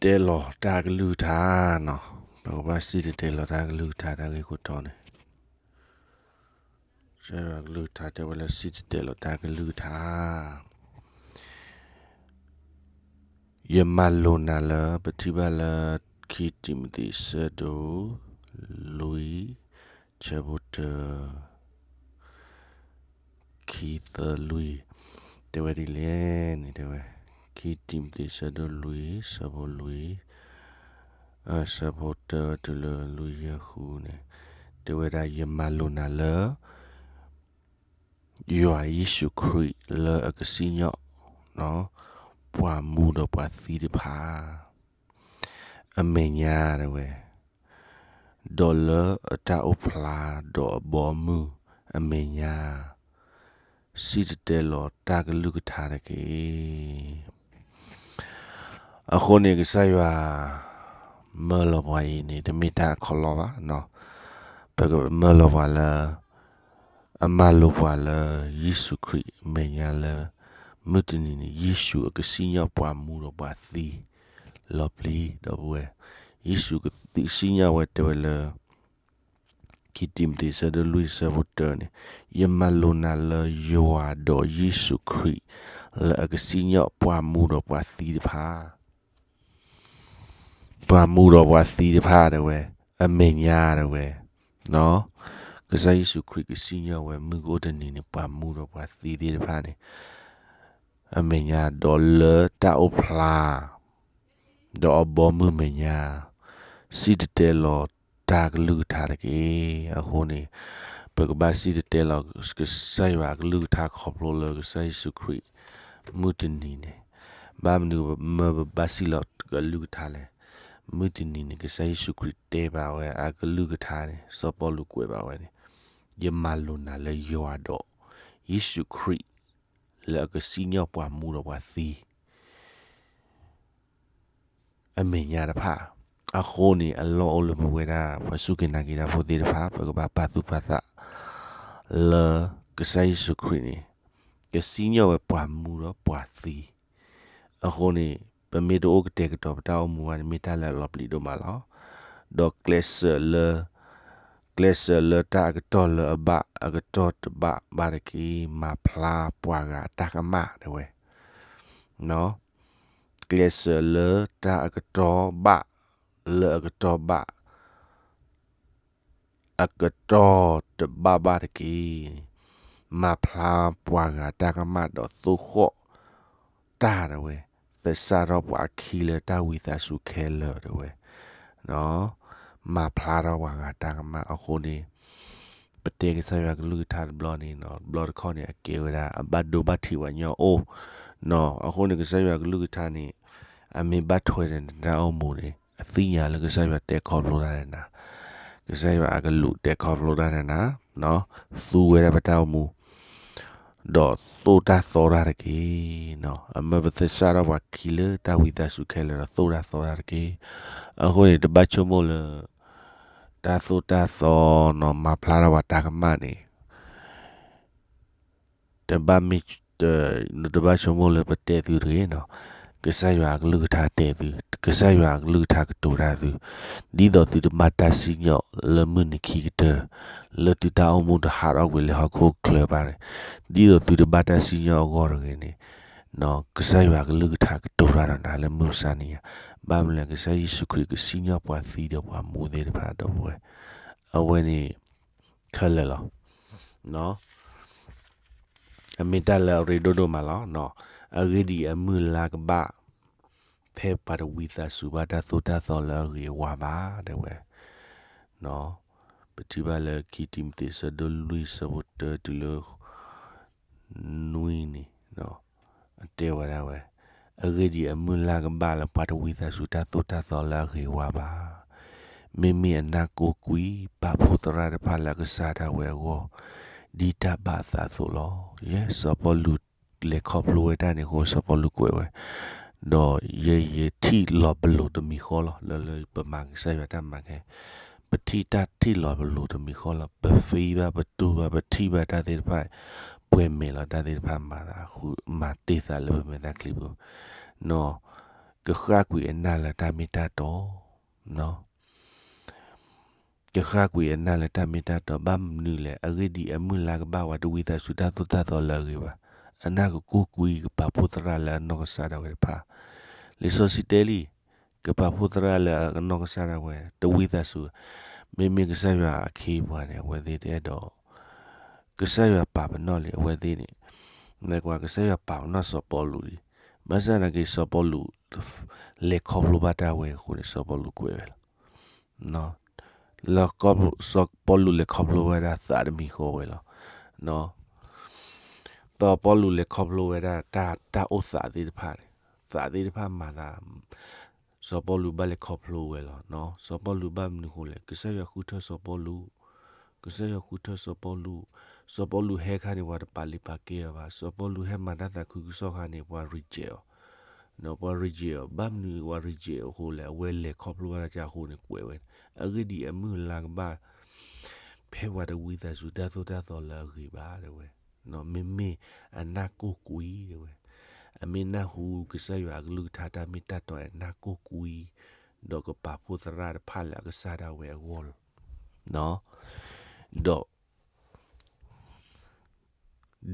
စံၣ်တဲၤတဲလီၤတၢ်ကလုၢ်ကထါနီၤ, ပကဘၣ်စံၣ်တဲၤတဲလီၤတၢ်ကလုၢ်ကထါတၢ်ဂ့ၢ်ခိၣ်တီန့ၣ်, ကစၢ်ယွၤကလုၢ်ကထါတဲဝဲလၢစံၣ်တဲၤတဲလီၤတၢ်ကလုၢ်ကထါ ယမၤလိာ်နၤလၢ ပထံၣ်ဘၣ်လၢ ခံတံၤမသ့း ဆၢဒိၣ် လွံၢ်, ဆၢဖိတၢ, ခံသၢလွံၢ်, တဲဝဲဒ်လဲၣ်န့ၣ် တဲဝဲ, ခံတံၤမသ့း ဆၢဒိၣ်လွံၢ် ဆၢဖိလွံၢ်, ဆၢဖိတၢတုၤလၢလွံၢ်ယဲၢ်ဃုန့ၣ်, တဲဝဲဒၣ် ယမၤလိာ်နၤလၢ ယွၤယ့ၣ်ၡူးခရံာ်လၢအကစံၣ်ညီၣ် ပှၤမူဒီးပှၤသံတဖၣ် အမဲာ်ညါတဲဝဲ, ဒီးလၢအတၢ်အိၣ်ဖျါဒီးအဘီအမုၢ်အမဲာ်ညါ, စံၣ်တဲၤတဲလီၤတၢ်ကလုၢ်ကထါတက့ၢ်. အဃိန့ၣ် ကစၢ်ယွၤ မၢလီၤပှၤအံၤန့ၣ် တမ့ၢ်တၢ်အခီၣ်လီၢ်ဘၣ်နီၤ, ပကမၢလီၤပှၤလၢ အမၤလိာ်ပှၤလၢ ယ့ၣ်ၡူးခရံာ်အမဲာ်ညါလၢ မုၢ်တနံၤန့ၣ် ယ့ၣ်ၡူးအကစံၣ်ညီၣ်ပှၤမူဒီးပှၤသံ လီၤပျံၤဒီပုၢ်ဝဲၢ်, ယ့ၣ်ၡူးကစံၣ်ညီၣ်ဝဲတဲဝဲလၢ ခံတံၤမသ့း ဆၢဒိၣ်လွံၢ် ဆၢဖိတၢန့ၣ်, ယမၤလိာ်နၤလၢယွၤဒီးယ့ၣ်ၡူးခရံာ် လၢအကစံၣ်ညီၣ်ပှၤမူဒီးပှၤသံတဖၣ် ပှၤမူဒီးပှၤသံတဖၣ်တဲဝဲ, အမဲာ်ညါတဲဝဲ, ကစၢ်ယ့ၣ်ၡူးခရံာ်ကစံၣ်ညီၣ်ဝဲ မုၢ်ကအိၣ်တနံၤန့ၣ် ပှၤမူဒီးပှၤသံသ့ၣ်တဖၣ်န့ၣ် အမဲာ်ညါ ဒီးလၢတၢ်အိၣ်ဖျါ ဒီးအဘီအမုၢ်မဲာ်ညါ စံၣ်တဲၤတဲလီၤတၢ်ကလုၢ်ကထါတက့ၢ်. အဃိန့ၣ် ပကဘၣ်စံၣ်တဲၤတဲလီၤ ကစၢ်ယွၤအကလုၢ်ကထါခီဖျိလၢကစၢ်ယ့ၣ်ၡူးခရံာ် မုၢ်တနံၤန့ၣ်, ဘၣ်မနုၤမၢပဘၣ်စံၣ်လီၤကလုၢ်ကထါလဲၣ်. မုၢ်တနံၤန့ၣ် ကစၢ်ယ့ၣ်ၡူးခရံာ်တဲဘၣ်ဝဲအကလုၢ်ကထါန့ၣ် စီၤပီလူးကွဲးဘၣ်ဝဲန့ၣ်, ယမၤလိာ်နၤလၢယွၤဒီး ယ့ၣ်ၡူးခရံာ် လၢအကစံၣ်ညီၣ်ပှၤမူဒီးပှၤသံ အမဲာ်ညါတဖၣ်. အဃိန့ၣ် အလီၢ်အိၣ်လၢပဝဲဒၣ် ပှၤစူၢ်က့ၤနာ်က့ၤတၢ်ဖိသ့ၣ်တဖၣ် ပကဘၣ်ပာ်သူၣ်ပာ်သး လၢကစၢ်ယ့ၣ်ၡူးခရံာ်န့ၣ် ကစံၣ်ညီၣ်ဝဲပှၤမူဒီးပှၤသံ. အဃိန့ၣ် ပမ့ၢ်တအိၣ်ကတဲာ်ကတီၤပတၢ်အိၣ်မူဘၣ်န့ၣ် မ့ၢ်တၢ်လၢအလီၤပျံၤဒိၣ်မးလီၤ. ဒီးကျဲးစၢးလၢ ကျဲးစၢးလၢတၢ်အကတီၢ်လၢအဘၣ် အကတီၢ်တဘၣ်ဘၣ်တက့ၢ်. မၤဖျါပှၤဂၤတၢ်ကမၣ်တဲဝဲ, ကျဲးစၢးလၢတၢ်အကတီၢ်ဘၣ် လၢအကတီၢ်ဘၣ် အကတီၢ်တဘၣ်ဘၣ်တက့ၢ်. မၤဖျါပှၤဂၤတၢ်ကမၣ်ဒီးသိၣ်ဃီၣ်တၢ်တဲဝဲ, သဆၣ်ထီၣ်ပှၤအခံလၢတၢ်ဝံသးစူၤခဲလၢာ်တဲဝဲ, မၤဖျါထီၣ်ပှၤဂၤတၢ်ကမၣ်အဃိန့ၣ် ပတဲကစၢ်ယွၤကလုၢ်ကထါတဘျီန့ၣ် တဘျီတခီၣ်န့ၣ် အကဲဝဲဒၣ် အဘၣ်ဒိဘၣ်ထံးပှၤညီအိၣ်, အဃိန့ၣ် ကစၢ်ယွၤကလုၢ်ကထါန့ၣ် အမ့ၢ်ဘၣ်ထွဲဒီးနတၢ်အိၣ်မူန့ၣ် အသ့ၣ်ညါလၢကစၢ်ယွၤတဲခီဖျိတၢ်ဒီးနၤ, ကစၢ်ယွၤအကလူးတဲခီဖျိတၢ်ဒီးနၤ, သူဝဲဒၣ်ပတၢ်အိၣ်မူ ဒီးသိၣ်တၢ်သီတၢ်တက့ၢ်. အမၢပသဆၣ်ထီၣ်ပှၤခံလၢတၢ်ဝံသးစူၤခဲလၢာ် ဒီးသိၣ်တၢ်သီတၢ်တက့ၢ်. အဃိန့ၣ် တဘၣ်ဆိကမိၣ်လၢ တၢ်သိၣ်တၢ်သီနီၤ မၤဖျါထီၣ်ပှၤတၢ်ကမၣ်န့ၣ် တဘၣ်မ့ၢ် တဘၣ်ဆိကမိၣ်လၢပတဲသုတဂ့ၤနီၤ, ကစၢ်ယွၤအကလုၢ်ကထါတဲသု, ကစၢ်ယွၤအကလုၢ်ကထါကတိၤတၢ်သု, ဒ်သိးသုတဘၣ်တၢ်စံၣ်ညီၣ်လၢမုၢ်နံၤခံကတၢၢ်, လၢသုတၢ်အိၣ်မူတဟးထီၣ်ကွံာ်လၢဟီၣ်ခိၣ်ချၢဘၣ်န့ၣ်, ဒ်သိးသုတဘၣ်တၢ်စံၣ်ညီၣ်အဂီၢ်တဂ့ၤန့ၣ်, ကစၢ်ယွၤအကလုၢ်ကထါကတိၤတၢ်ဒီးနၤလၢမုၢ်မဆါနံၤညါ, ဘၣ်မနုၤလဲၣ် ကစၢ်ယ့ၣ်ၡူးခရံာ်ကစံၣ်ညီၣ်ပှၤသံဒီးပှၤမူသ့ၣ်တဖၣ်ဒီပုၢ်ဝဲၢ်, အဝဲန့ၣ် ခဲလၢာ်လီၤ. အမ့ၢ်တၢ်လၢအရ့ဒိၣ်ဒိၣ်မးလီၤ. အဂ့ၢ်ဒ်အံၤ အမုၢ်လါကဘၣ် ဖဲပှၤတဝံသးစူၤဘၣ်တၢ်သိၣ်တၢ်သီလၢအဂ့ၤအဝါဘၣ် တဲဝဲ. ပထံၣ်ဘၣ်လၢခံတံၤမသ့း ဆၢဒိၣ်လွံၢ် ဆၢဖိတၢတုၤလၢ နွံန့ၣ် အတဲဝဲဒၣ်ဝဲ, အဂ့ၢ်ဒ်အံၤ အမုၢ်လါကဘၣ်လၢပှၤတဝံသးစူၤတၢ်သိၣ်တၢ်သီလၢအဂ့ၤအဝါဘၣ်. မ့မ့ၢ်အနၢ်ကိးကွံာ် ပာ်ဖှိၣ်သရၣ်တဖၣ်လၢအကစၢ်ဒၣ်ဝဲအဂီၢ် ဒ်တၢ်ဘၣ်အသးအသိးလီၤ. ယဲ စီၤပီလူးလဲၤခီဖျိဝဲတၢ်န့ၣ်အဃိ စီၤပီလူးကွဲးဝဲ, ဒီးယဲယထံၣ်လီၤပလိာ်တမံၤဃီလီၤ. လၢလၢပမၤကစၢ်ယွၤတၢ်မၤခဲ ပထံၣ်တၢ်ထံၣ်လီၤပလိာ်တမံၤဃီလီၤ. ပဖံဘၣ်ပတူၢ်ဘၣ် ပထံၣ်ဘၣ်တၢ်သ့ၣ်တဖၣ် ပှဲၤမဲာ်လီၤတၢ်သ့ၣ်တဖၣ်မၤသး မၤတ့ၢ်သးလၢပမဲာ်ချံပူၤနီၤ. ကဃၣ်ကွံာ်အနၢ်လၢတၢ်မ့ၢ်တၢ်တီ, ကဃၣ်ကွံာ်အနၢ်လၢတၢ်မ့ၢ်တၢ်တီ ဘၣ်မနုၤလဲၣ်, အဂ့ၢ်ဒ်အံၤအမုၢ်လါကဘၣ်ဝဲတဝံသးစူၤတၢ်သိၣ်တၢ်သီလၢအဂ့ၤဘၣ်. အနၢ်ကကိၢ်ကွံာ်ကပာ်ဖှိၣ်သရၣ်လၢအနီၢ်ကစၢ်ဒၣ်ဝဲတဖၣ်. လံာ်စီဆှံတဲလံ, ကပာ်ဖှိၣ်သရၣ်လၢအနီၢ်ကစၢ်ဒၣ်ဝဲ တဝံသးစူၤ, မ့မ့ၢ်ကစၢ်ယွၤအခ့အပှၤန့ၣ် အဝဲသ့ၣ်တအဲၣ်ဒိး ကစၢ်ယွၤပာ်ပနီၣ်လံအဝဲသ့ၣ်န့ၣ်, မ့ၢ်ကွၢ် ကစၢ်ယွၤပာ်ပနီၣ်စီၤပီလူးလံ. ဘၣ်ဆၣ်သနာ်က့ စီၤပီလူး လဲၤခီဖျိဘၣ်တၢ်ဝဲအဃိန့ၣ် စီၤပီလူးကွဲးဝဲလီၤ. လၢစီၤပီလူးလဲၤခီဖျိဝဲဒၣ်သးတမံၤဃီဝဲလီၤ. စီၤပီလူးလဲၤခီဖျိဝဲဒၣ်တၢ် တၢ်အိၣ်သးသ့ၣ်တဖၣ်န့ၣ်, သးသ့ၣ်တဖၣ်မၤသး စီၤပီလူးဘၣ်လဲၤခီဖျိဝဲလီၤ. စီၤပီလူးဘၣ်မနုၤဃိလဲၣ်, ကစၢ်ယွၤဃုထၢစီၤပီလူး, ကစၢ်ယွၤဃုထၢစီၤပီလူး, စီၤပီလူးဟဲခါန့ၣ် ပှၤတပာ်လုၢ်ပာ်ကဲအီၤဘၣ်, စီၤပီလူးဟဲမၤတၢ်သးခုကစီၣ်ခါန့ၣ် ပှၤ reject အီၤ, ပှၤ reject အီၤ, ဘၣ်မနုၤပှၤ reject အီၤအဃိလဲၣ်, အဝဲလဲၤခီဖျိဘၣ်တၢ်အဃိန့ၣ်ကွဲးဝဲ, အဂ့ၢ်ဒ်အံၤအမုၢ်အလါကဘၣ် ဖဲပှၤတဝံသးစူၤတၢ်သိၣ်တၢ်သီလၢအဂ့ၤဘၣ် တဲဝဲ, မ့မ့ၢ်အနၢ်ကိၢ်ကွံာ် တဲဝဲ, အမ့ၢ်နၢ်ဟူကစၢ်ယွၤအကလုၢ်ကထါတၢ်မ့ၢ်တၢ်တီအနၢ်ကိၢ်ကွံာ်, ဒီးကပာ်ဖှိၣ်သရၣ်တဖၣ်လၢအကစၢ်ဒၣ်ဝဲအဂီၢ်လီၤ.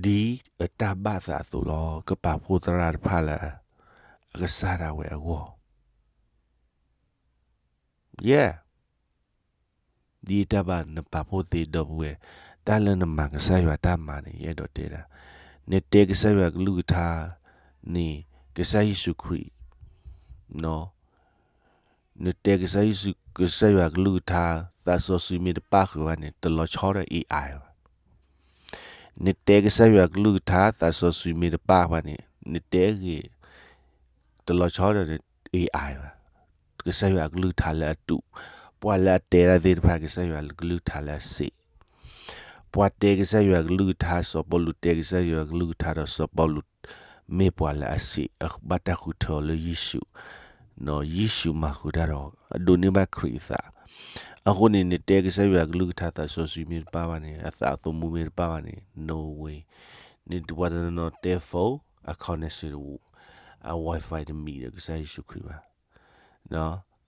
ဒီး ဒ်အတၢ်ဘၣ်သးအသိးလီၤ, ကပာ်ဖှိၣ်သရၣ်တဖၣ်လၢ အကစၢ်ဒၣ်ဝဲအဂီၢ်, ယဲ, ဒ်တၢ်ဘၣ်နပာ်ဖှိၣ်သ့ဒီပုၢ်ဝဲၢ်, တၢ်လၢနမၤကစၢ်ယွၤတၢ်မၤန့ၣ် ယအဲၣ်ဒိးတဲဒၣ်, နတဲကစၢ်ယွၤကလုၢ်ကထါန့ၣ် ကစၢ်ယ့ၣ်ၡူးခရံာ် နတဲကစၢ်ယ့ၣ်ၡူး ကစၢ်ယွၤကလုၢ်ကထါ သးစီဆှံမ့ၢ်တပၣ်ဃုာ်ဘၣ်န့ၣ် တလီၤဆီဒီး AI ဘၣ်. နတဲကစၢ်ယွၤကလုၢ်ကထါ သးစီဆှံမ့ၢ်တပၣ်ဘၣ်န့ၣ် နတဲဂ့ၤ တလီၤဆီဒီး AI ဘၣ်. ကစၢ်ယွၤအကလုၢ်ကထါလၢအတူး, ပှၤလၢအတဲဒၣ်သ့ၣ်တဖၣ် ကစၢ်ယွၤကလုၢ်ကထါလၢအစံး ပှၤတဲကစၢ်ယွၤကလုၢ်ကထါ စီၤပီလူးတဲကစၢ်ယွၤကလုၢ်ကထါဒီး စီၤပီလူးမ့ၢ်ပှၤလၢအစံး ဘၣ်တၢ်ဃုထၢအီၤလၢယ့ၣ်ၡူး, ယ့ၣ်ၡူးမၤဃုာ်တၢ်ဒီး အဒိးန့ၢ်ဘၣ်ခရံာ်အသး. အဃိန့ၣ် နတဲကစၢ်ယွၤကလုၢ်ကထါ သးစီဆှံမ့ၢ်တပၣ်ဘၣ်န့ၣ် အသးသမူမ့ၢ်တပၣ်ဘၣ်န့ၣ် no way. နပှၤတနီၤနီၤတဲ phone အ connection တဝူ, အ Wi-Fi တမံၤဒီး ကစၢ်ယ့ၣ်ၡူးခရံာ်ဘၣ်.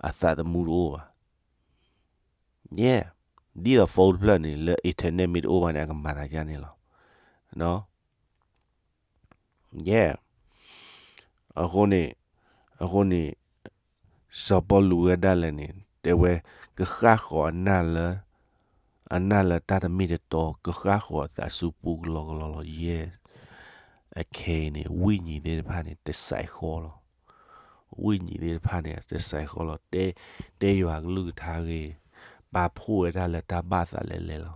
အသးသမူတအိၣ်ဘၣ်. ယဲ, ဒ်သိး phone တဖျၢၣ်န့ၣ် လၢ internet မ့ၢ်တအိၣ်ဘၣ်န့ၣ် အကမၤသးဒ်န့ၣ်လီၤ. ယဲ, အဃိန့ၣ်, အဃိန့ၣ် စီၤပီလူးဝဲဒၣ်လဲာ်န့ၣ် တဲဝဲ ကဃၣ်ဃီၤအနၢ်လၢ အနၢ်လၢတၢ်တမ့ၢ်တတီ ကဃၣ်ဃီၤအသးဆူပူကလီကလီလီၤ. ယဲ, အခဲအံၤန့ၣ် ဝိညာဉ်သ့ၣ်တဖၣ်န့ၣ် တစဲးဃီလီၤ. ဝိညာဉ်သ့ၣ်တဖၣ်န့ၣ် တစဲးဃီလီၤ. တဲ, တဲယွၤကလုၢ်ကထါဂ့ၤ, ပာ်ဖှိၣ်ဝဲဒၣ်လၢတၢ်ဘၣ်သးလဲၤလဲၤလီၤ.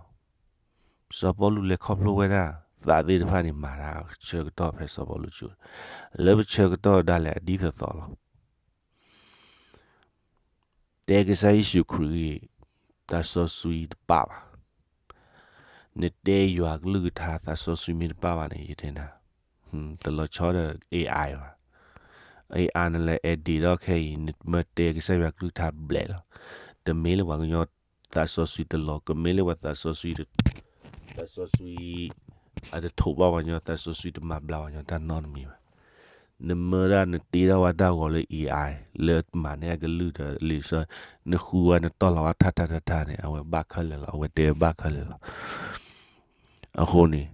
စီၤပီလူးလဲၤခီဖျိဝဲဒၣ် သးသ့ၣ်တဖၣ်န့ၣ် မၤတၢ်ဆၢကတီၢ်ဖဲစီၤပီလူးဆူ, လၢပဆၢကတီၢ်ဒၣ်လဲာ်အဒ်သိးသိးလီၤ. တဲကစၢ်ယ့ၣ်ၡူးခရံာ်ဂ့ၤ, သးစီဆှံတပၣ်ဘၣ်. နတဲယွၤကလုၢ်ကထါ သးစီဆှံမ့ၢ်တပၣ်ဘၣ်န့ၣ် ယတဲနၤ, တလီၤဆီဒီး AI ဘၣ်. AI န့ၣ်လဲၤ edit ဒီးခဲအံၤ နမ့ၢ်တဲကစၢ်ယွၤကလုၢ်ကထါဘျဲးလီၤ. တမ့ၢ်လၢပှၤကညီသးစီဆှံတလီၤ, ကမ့ၢ်လၢပှၤသးစီဆှံ, သးစီဆှံ အတထိးဘၣ်ပှၤကညီ, သးစီဆှံတမၤဘျါပှၤကညီတၢ်နီတမံၤဘၣ်. နမၢဒၣ်နတ့ထီၣ်ဝဲတၢ်ဂီၤလၢ AI လၢမၤန့ၢ်အကလုၢ်ဒီးလံာ်စီ, နဃုဝဲနတီၢ်လီၤဝဲထါထါထါထါန့ၣ် အဝဲဘၣ်ခဲလၢာ်လီၤ, အဝဲတဲဘၣ်ခဲလၢာ်လီၤ. အဃိန့ၣ်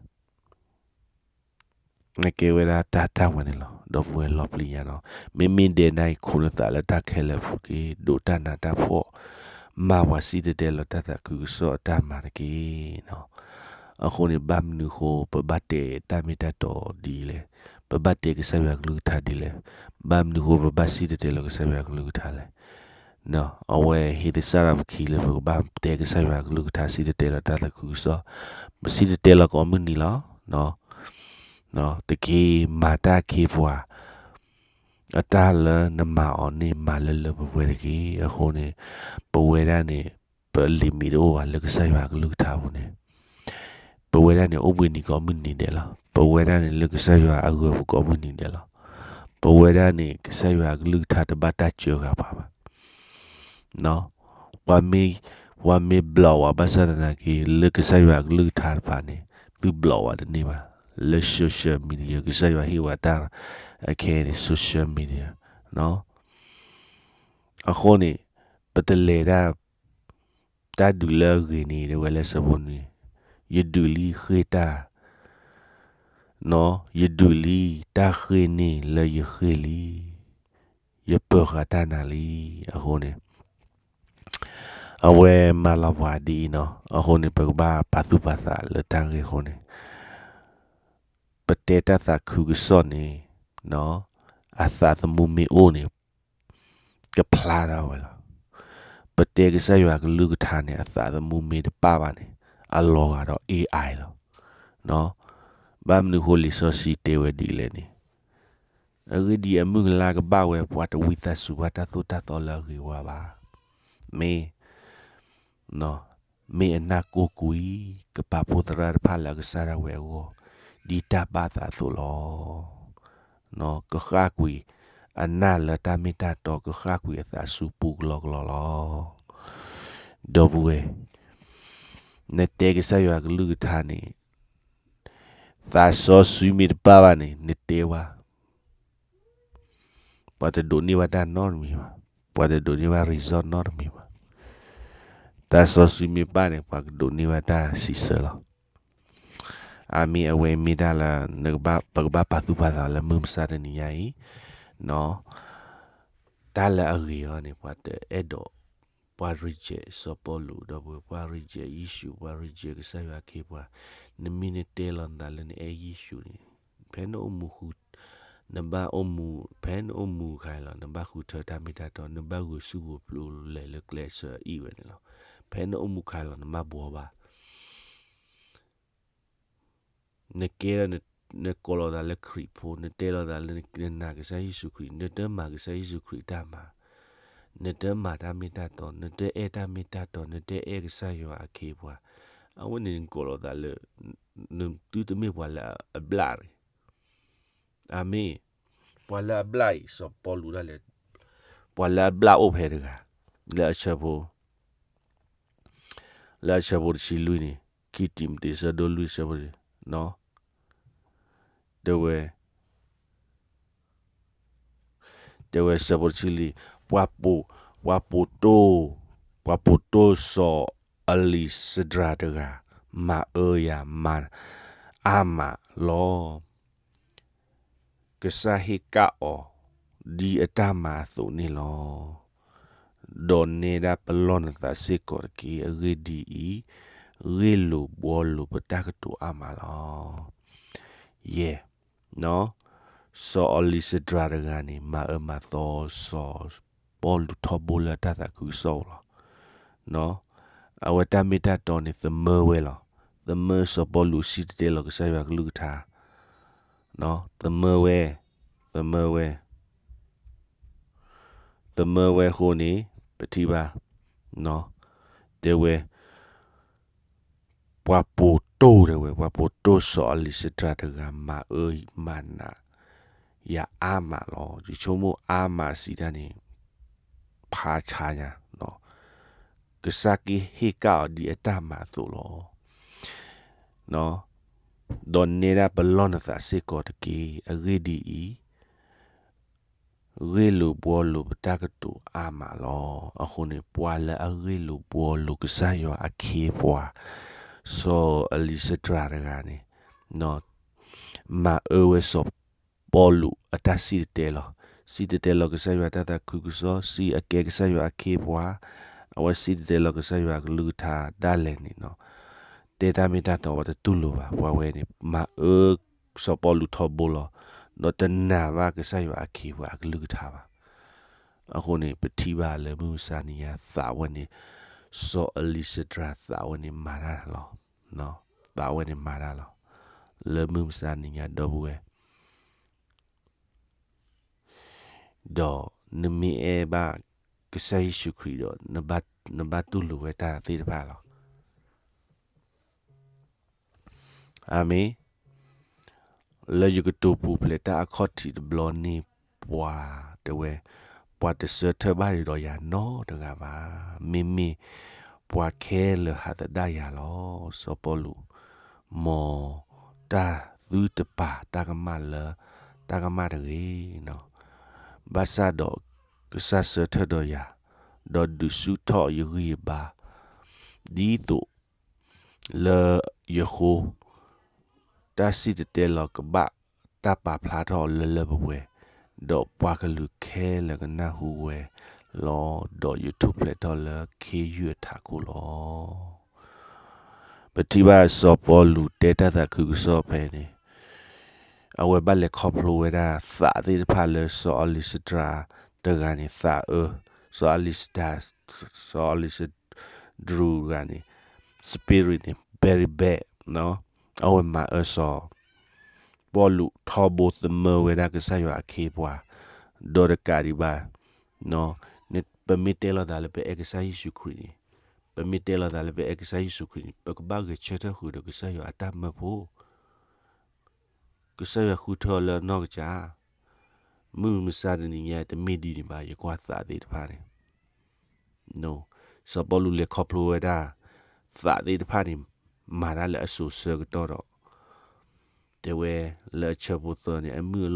နကဲဝဲဒၣ်တၢ်တၢ်ဝဲန့ၣ်လီၤ. ဒီပုၢ်ဝဲၢ်လီၤပျံၤညါနီၤ, မ့မ့ၢ်ဒဲးနၤအံၤ ခိးနသးလၢတၢ်ခဲလၢာ်ပူၤတက့ၢ်. ဒိးတၢ်နးတၢ်ဖှီၣ်, မၤပှၤစံၣ်တဲၤတဲလီၤတၢ်သးခုကစီၣ်အတၢ်မၤတက့ၢ်နီၤ. အဃိန့ၣ် ဘၣ်မနုၤဃိ ပဘၣ်တဲတၢ်မ့ၢ်တၢ်တီဒ်လဲၣ်, ပဘၣ်တဲကစၢ်ယွၤကလုၢ်ကထါဒ်လဲၣ်, ဘၣ်မနုၤဃိ ပဘၣ်စံၣ်တဲၤတဲလီၤကစၢ်ယွၤကလုၢ်ကထါလဲၣ်. အဝဲဟ့ၣ်သဆၣ်ထီၣ်ပခံလၢပကဘၣ်တဲကစၢ်ယွၤကလုၢ်ကထါ စံၣ်တဲၤတဲလီၤတၢ်သးခုကစီၣ်, ပစံၣ်တဲၤတဲလီၤကိးမုၢ်နံၤလီၤ. တက့ၢ်, မၤတၢ်ခ့ပှၤ အတၢ်လၢနမၤအီၤန့ၣ် မၤလၢလၢပှဲၤပှဲၤတက့ၢ်. အဃိန့ၣ် ပဝဲဒၣ်န့ၣ် ပ limit တအိၣ်ဘၣ်လၢကစၢ်ယွၤကလုၢ်ကထါပူၤန့ၣ် ပဝဲဒၣ်န့ၣ် အိၣ်ဘှံးနံၤကိးမုၢ်နံၤဒဲးလီၤ. ပဝဲဒၣ်န့ၣ် လၢကစၢ်ယွၤအဂၢၤပူၤကိးမုၢ်နံၤဒဲးလီၤ. ပဝဲဒၣ်န့ၣ် ကစၢ်ယွၤအကလုၢ်ကထါတဘၣ်တၢ်စၢဃာ်ပှၤဘၣ်. ပှၤမ့ၢ်, ပှၤမ့ၢ် block ဝဲဘၣ်ဆၣ်သနာ်က့ လၢကစၢ်ယွၤအကလုၢ်ကထါတဖၣ်န့ၣ် သု block ဝဲတန့ၢ်ဘၣ်. လၢ social media ကစၢ်ယွၤဟ့ၣ်ဝဲတၢ်အခဲအံၤန့ၣ် social media နီၤ အဃိန့ၣ် ပတလဲၤတၢ် တၢ်ဒုးလၢအဂ့ၤန့ၣ် တဲဝဲလၢဆၢဖိနွံ, ယဒုးလံဃ့ၢ်တၢ်, ယဒုးလံတၢ်ဃ့ၢ်န့ၣ်လၢယဃ့ၢ်လံ, ယပၢၤဃာ်တၢ်နၤလံ. အဃိန့ၣ် အဝဲမၤလီၤပှၤဒ်အံၤနီၤ. အဃိန့ၣ် ပကဘၣ်ပာ်သူၣ်ပာ်သးလၢတၢ်ဂ့ၢ်အဃိန့ၣ် ပတဲတၢ်သးခုကစီၣ်န့ၣ် အသးသမူမ့ၢ်အိၣ်န့ၣ် ကဖျါထီၣ်ဝဲလီၤ. ပတဲကစၢ်ယွၤကလုၢ်ကထါန့ၣ် အသးသမူမ့ၢ်တပၣ်ဘၣ်န့ၣ် အလီၤဂာ်ဒီး AI လီၤ. ဘၣ်မနုၤဃိလံာ်စီဆှံတဲဝဲဒ်လဲၣ်န့ၣ်, အဂ့ၢ်ဒ်အံၤ အမုၢ်ကလါကဘၣ်ဝဲ ပှၤတဝံသးစူၤဘၣ်တၢ်သိၣ်တၢ်သီလၢအဂ့ၤဝါဘၣ်. မ့ၢ် မ့ၢ်အနၢ်ကိၢ်ကွံာ် ကပာ်ဖှိၣ်သရၣ်တဖၣ်လၢအကစၢ်ဒၣ်ဝဲအဂီၢ် ဒ်တၢ်ဘၣ်သးအသိးလီၤ. ကဃၣ်ကွံာ်အနၢ်လၢတၢ်မ့ၢ်တၢ်တီ, ကဃၣ်ကွံာ်အသးဆူပူၤကလီကလီလီၤ. ဒီပုၢ်ဝဲၢ်, နတဲကစၢ်ယွၤကလုၢ်ကထါန့ၣ် သးစီဆှံမ့ၢ်တပၣ်ဘၣ်န့ၣ် နတဲဝဲ ပှၤတဒိးန့ၢ်ဘၣ်တၢ်နီတမံၤဘၣ်. ပှၤတဒိးန့ၢ်ဘၣ် result နီတမံၤဘၣ်. သးစီဆှံမ့ၢ်ပၣ်န့ၣ် ပှၤကဒိးန့ၢ်ဘၣ်တၢ်စံးဆၢလီၤ. အမ့ၢ်အဝဲမ့ၢ်တၢ်လၢ ပကဘၣ်ပာ်သူၣ်ပာ်သးလၢမုၢ်မဆါတနံၤညါအံၤ, တၢ်လၢအဂ့ၤအီၤန့ၣ် ပှၤတအဲၣ်ဒိး ပှၤ reject စီၤပီလူး ဒီပုၢ်ဝဲၢ်, ပှၤ reject ယ့ၣ်ၡူး, ပှၤ reject ကစၢ်ယွၤအခ့အပှၤ, နမ့ၢ်နတဲလီၤနသးလၢနအဲၣ်ယ့ၣ်ၡူးန့ၣ်, ဖဲနအိၣ်မူဃု, နဘၣ်အိၣ်မူ, ဖဲနအိၣ်မူခါလီၤ နဘၣ်ဃုထၢတၢ်မ့ၢ်တၢ်တီ, နဘၣ်ဂုာ်ဆူၣ်ဂုာ်ပျူၤလဲၤလၢကျဲဆၢအံၤဝဲန့ၣ်လီၤ. ဖဲနအိၣ်မူခါလီၤနဘၣ်ဘှီဘၣ် နကဲဒီး နကိးလီၤသးလၢခရံာ်ဖိ, နတဲလီၤသးလၢနနာ်ကစၢ်ယ့ၣ်ၡူးခရံာ်, နတမၤကစၢ်ယ့ၣ်ၡူးခရံာ်တၢ်မၤ, နတမၤတၢ်မ့ၢ်တၢ်တီ, နတအဲၣ်တၢ်မ့ၢ်တၢ်တီ, နတအဲၣ်ကစၢ်ယွၤအခ့အပှၤ, အဝဲန့ၣ်နကိးလီၤသးလၢ နသုတမ့ၢ်ပှၤလၢအဘျၣ်ရံၣ်. အမ့ၢ် ပှၤလၢအဘျၣ်အံၤ စီၤပီလူးဒၣ်လဲာ်, ပှၤလၢအဘျၣ်အိၣ်ဖဲတဂၤ, လၢအဆၢဖိ လၢအဆၢဖိတဆံလွံၢ်န့ၣ်, ခံတံၤမသ့း ဆၢဒိၣ်လွံၢ် ဆၢဖိတဆံ, တဲဝဲ, တဲဝဲဆၢဖိတဆံလွံၢ်, ပှၤပိာ်, ပှၤပိာ်တိၢ်, ပှၤပိာ်တိၢ်စီၤအလံးစဒြးတဂၤ, မၤအၢယၤမၤအါမးလီၤ. ကစၢ်ဟ့ၣ်ကၣ်အီၤ ဒ်အတၢ်မၤအသိးန့ၣ်လီၤ. ဒီးနဲဒၣ်ပလီၢ်နသးစ့ၢ်ကီးတက့ၢ်. အဂ့ၢ်ဒ်အံၤ, ဂ့ၢ်လိာ်ဘှီလိာ်ပတၢ်ကတိၤအါမးလီၤ. ယဲၢ်, စီၤအလံးစဒြးတဂၤန့ၣ် မၤအၢမၤသီစီၤပီလူးထီဘိလၢအတၢ်သးခုကစီၣ်လီၤ. အဝဲတၢ်မ့ၢ်တၢ်တီန့ၣ် သမၢဝဲလီၤ. သမၢစီၤပီလူးစံၣ်တဲၤတဲလီၤကစၢ်ယွၤကလုၢ်ကထါ, သမၢဝဲ, သမၢဝဲ, သမၢဝဲအဃိန့ၣ် ပထံၣ်ဘၣ်, တဲဝဲ, ပှၤပိာ်တိၢ်တဲဝဲ, ပှၤပိာ်တိၢ်စီၤအလံးစဒြးတဂၤ မၤအၢမၤနးယၤအါမးလီၤ. ယဆိကမိၣ်အါမးစံးတၢ်န့ၣ် ဖးဆါညါ, ကစၢ်ကဟ့ၣ်ကၣ်အီၤဒ်အတၢ်မၤအသိးလီၤ. ဒီးနဲဒၣ်ပလီၢ်နသးစ့ၢ်ကီးတက့ၢ်. အဂ့ၢ်ဒ်အံၤ, ဂ့ၢ်လိာ်ဘှီလိာ်ပတၢ်ကတိၤအါမးလီၤ. အဃိန့ၣ် ပှၤလၢအဂ့ၢ်လိာ်ဘှီလိာ်ကစၢ်ယွၤအခ့အပှၤ, စီၤအလံးစဒြးတဂၤန့ၣ် မၤအၢဝဲစီၤပီလူးအတၢ်စံၣ်တဲၤတဲလီၤ, စံၣ်တဲၤတဲလီၤကစၢ်ယွၤတၢ်သးခုကစီၣ်, စံၣ်အကဲကစၢ်ယွၤအခ့အပှၤ, အဝဲစံၣ်တဲၤတဲလီၤကစၢ်ယွၤအကလုၢ်ကထါဒၣ်လဲာ်န့ၣ်, တဲတၢ်မ့ၢ်တၢ်တီပှၤတတူၢ်လိာ်ဘၣ်. ပှၤဝဲန့ၣ် မၤအၢစီၤပီလူးထီဘိလီၤ, ဒီးတနာ်ဘၣ်ကစၢ်ယွၤအခ့အပှၤအကလုၢ်ကထါဘၣ်. အဃိန့ၣ် ပထံၣ်ဘၣ်လၢမုၢ်မဆါနံၤညါသးဝဲန့ၣ်, စီၤအလံးစဒြးသးဝဲန့ၣ်မၤတၢ်လီၤ. သးဝဲန့ၣ်မၤတၢ်လီၤ. လၢမုၢ်မဆါနံၤညါဒီပုၢ်ဝဲၢ် ဒီးနမ့ၢ်အဲၣ်ဘၣ်ကစၢ်ယ့ၣ်ၡူးခရံာ်ဒီး နဘၣ်တူၢ်လိာ်ဝဲတၢ်သ့ၣ်တဖၣ်လီၤ. အၤမ့ၣ်. လၢယကတိၤပူၤဖျဲးတၢ်အခီၣ်ထံးတဘျီန့ၣ် ပှၤတဲဝဲ, ပှၤတဆၢထၢၣ်ဘၣ်ဒံးဒီးယၤနီတဂၤဘၣ်. မ့မ့ၢ်ပှၤခဲလၢာ်ဟးသဒၣ်ယၤလီၤ. စီၤပီလူး, မ်တၢ်သုတပာ်တၢ်ကမၣ်လၢတၢ်ကမၣ်တဂ့ၤ. ဘၣ်ဆၣ်ဒီး ကစၢ်ဆၢထၢၣ်ဒီးယၤ, ဒီးဒုးဆူၣ်ထီၣ်ယဂံၢ်ယဘါ, ဒ်သိးလၢယဃိ, တၢ်စံၣ်တဲၤတဲလီၤကဘၣ်တၢ်ပာ်ဖျါထီၣ်လၢလၢပှဲၤပှဲၤ, ဒီးပှၤကလုာ်ခဲလၢာ်ကနၢ်ဟူဝဲလီၤ. ဒီးယထူၣ်ဖျဲးထီၣ်လၢခ့ယုၢ်အထးခိၣ်လီၤ. ပထံၣ်ဘၣ်စီၤပီလူးတဲတၢ်သးခုကစီၣ်ဖဲန့ၣ်, အဝဲဘၣ်လဲၤခီဖျိဝဲဒၣ်သးသ့ၣ်တဖၣ်လၢစီၤအလံးစတြၤတဂၤန့ၣ် သးအၢ, စီၤအလံးစတြၤ, စီၤအလံးစတြၤဂၤန့ၣ် spirit န့ၣ် very bad နီၤ. အဝဲမၤအၢစီၤပီလူးထီဘိ သမၢဝဲဒၣ်ကစၢ်ယွၤအခ့အပှၤ, ဒီးတကးဒံးဘၣ် ပမ့ၢ်တဲလီၤသးလၢပအဲၣ်ကစၢ်ယ့ၣ်ၡူးခရံာ်န့ၣ်, ပမ့ၢ်တဲလီၤသးလၢပအဲၣ်ကစၢ်ယ့ၣ်ၡူးခရံာ်န့ၣ် ပကဘၣ်ဂဲၤဆၢထၢၣ်ဃုာ်ဒီးကစၢ်ယွၤအတၢ်မၢဖိ, ကစၢ်ယွၤဃုထၢအီၤလၢအနီၢ်ကစၢ်, မုၢ်မဆါတနံၤညါ တမ့ၢ်ဒ်န့ၣ်ဘၣ် ယကွၢ်သးသ့ၣ်တဖၣ်န့ၣ် စီၤပီလူးလဲၤခီဖျိဝဲဒၣ် သးသ့ၣ်တဖၣ်န့ၣ် မၤတၢ်လၢအစိၤဆၢကတီၢ်ဒီး တဲဝဲလၢအဆၢဖိသၢန့ၣ် အမုၢ်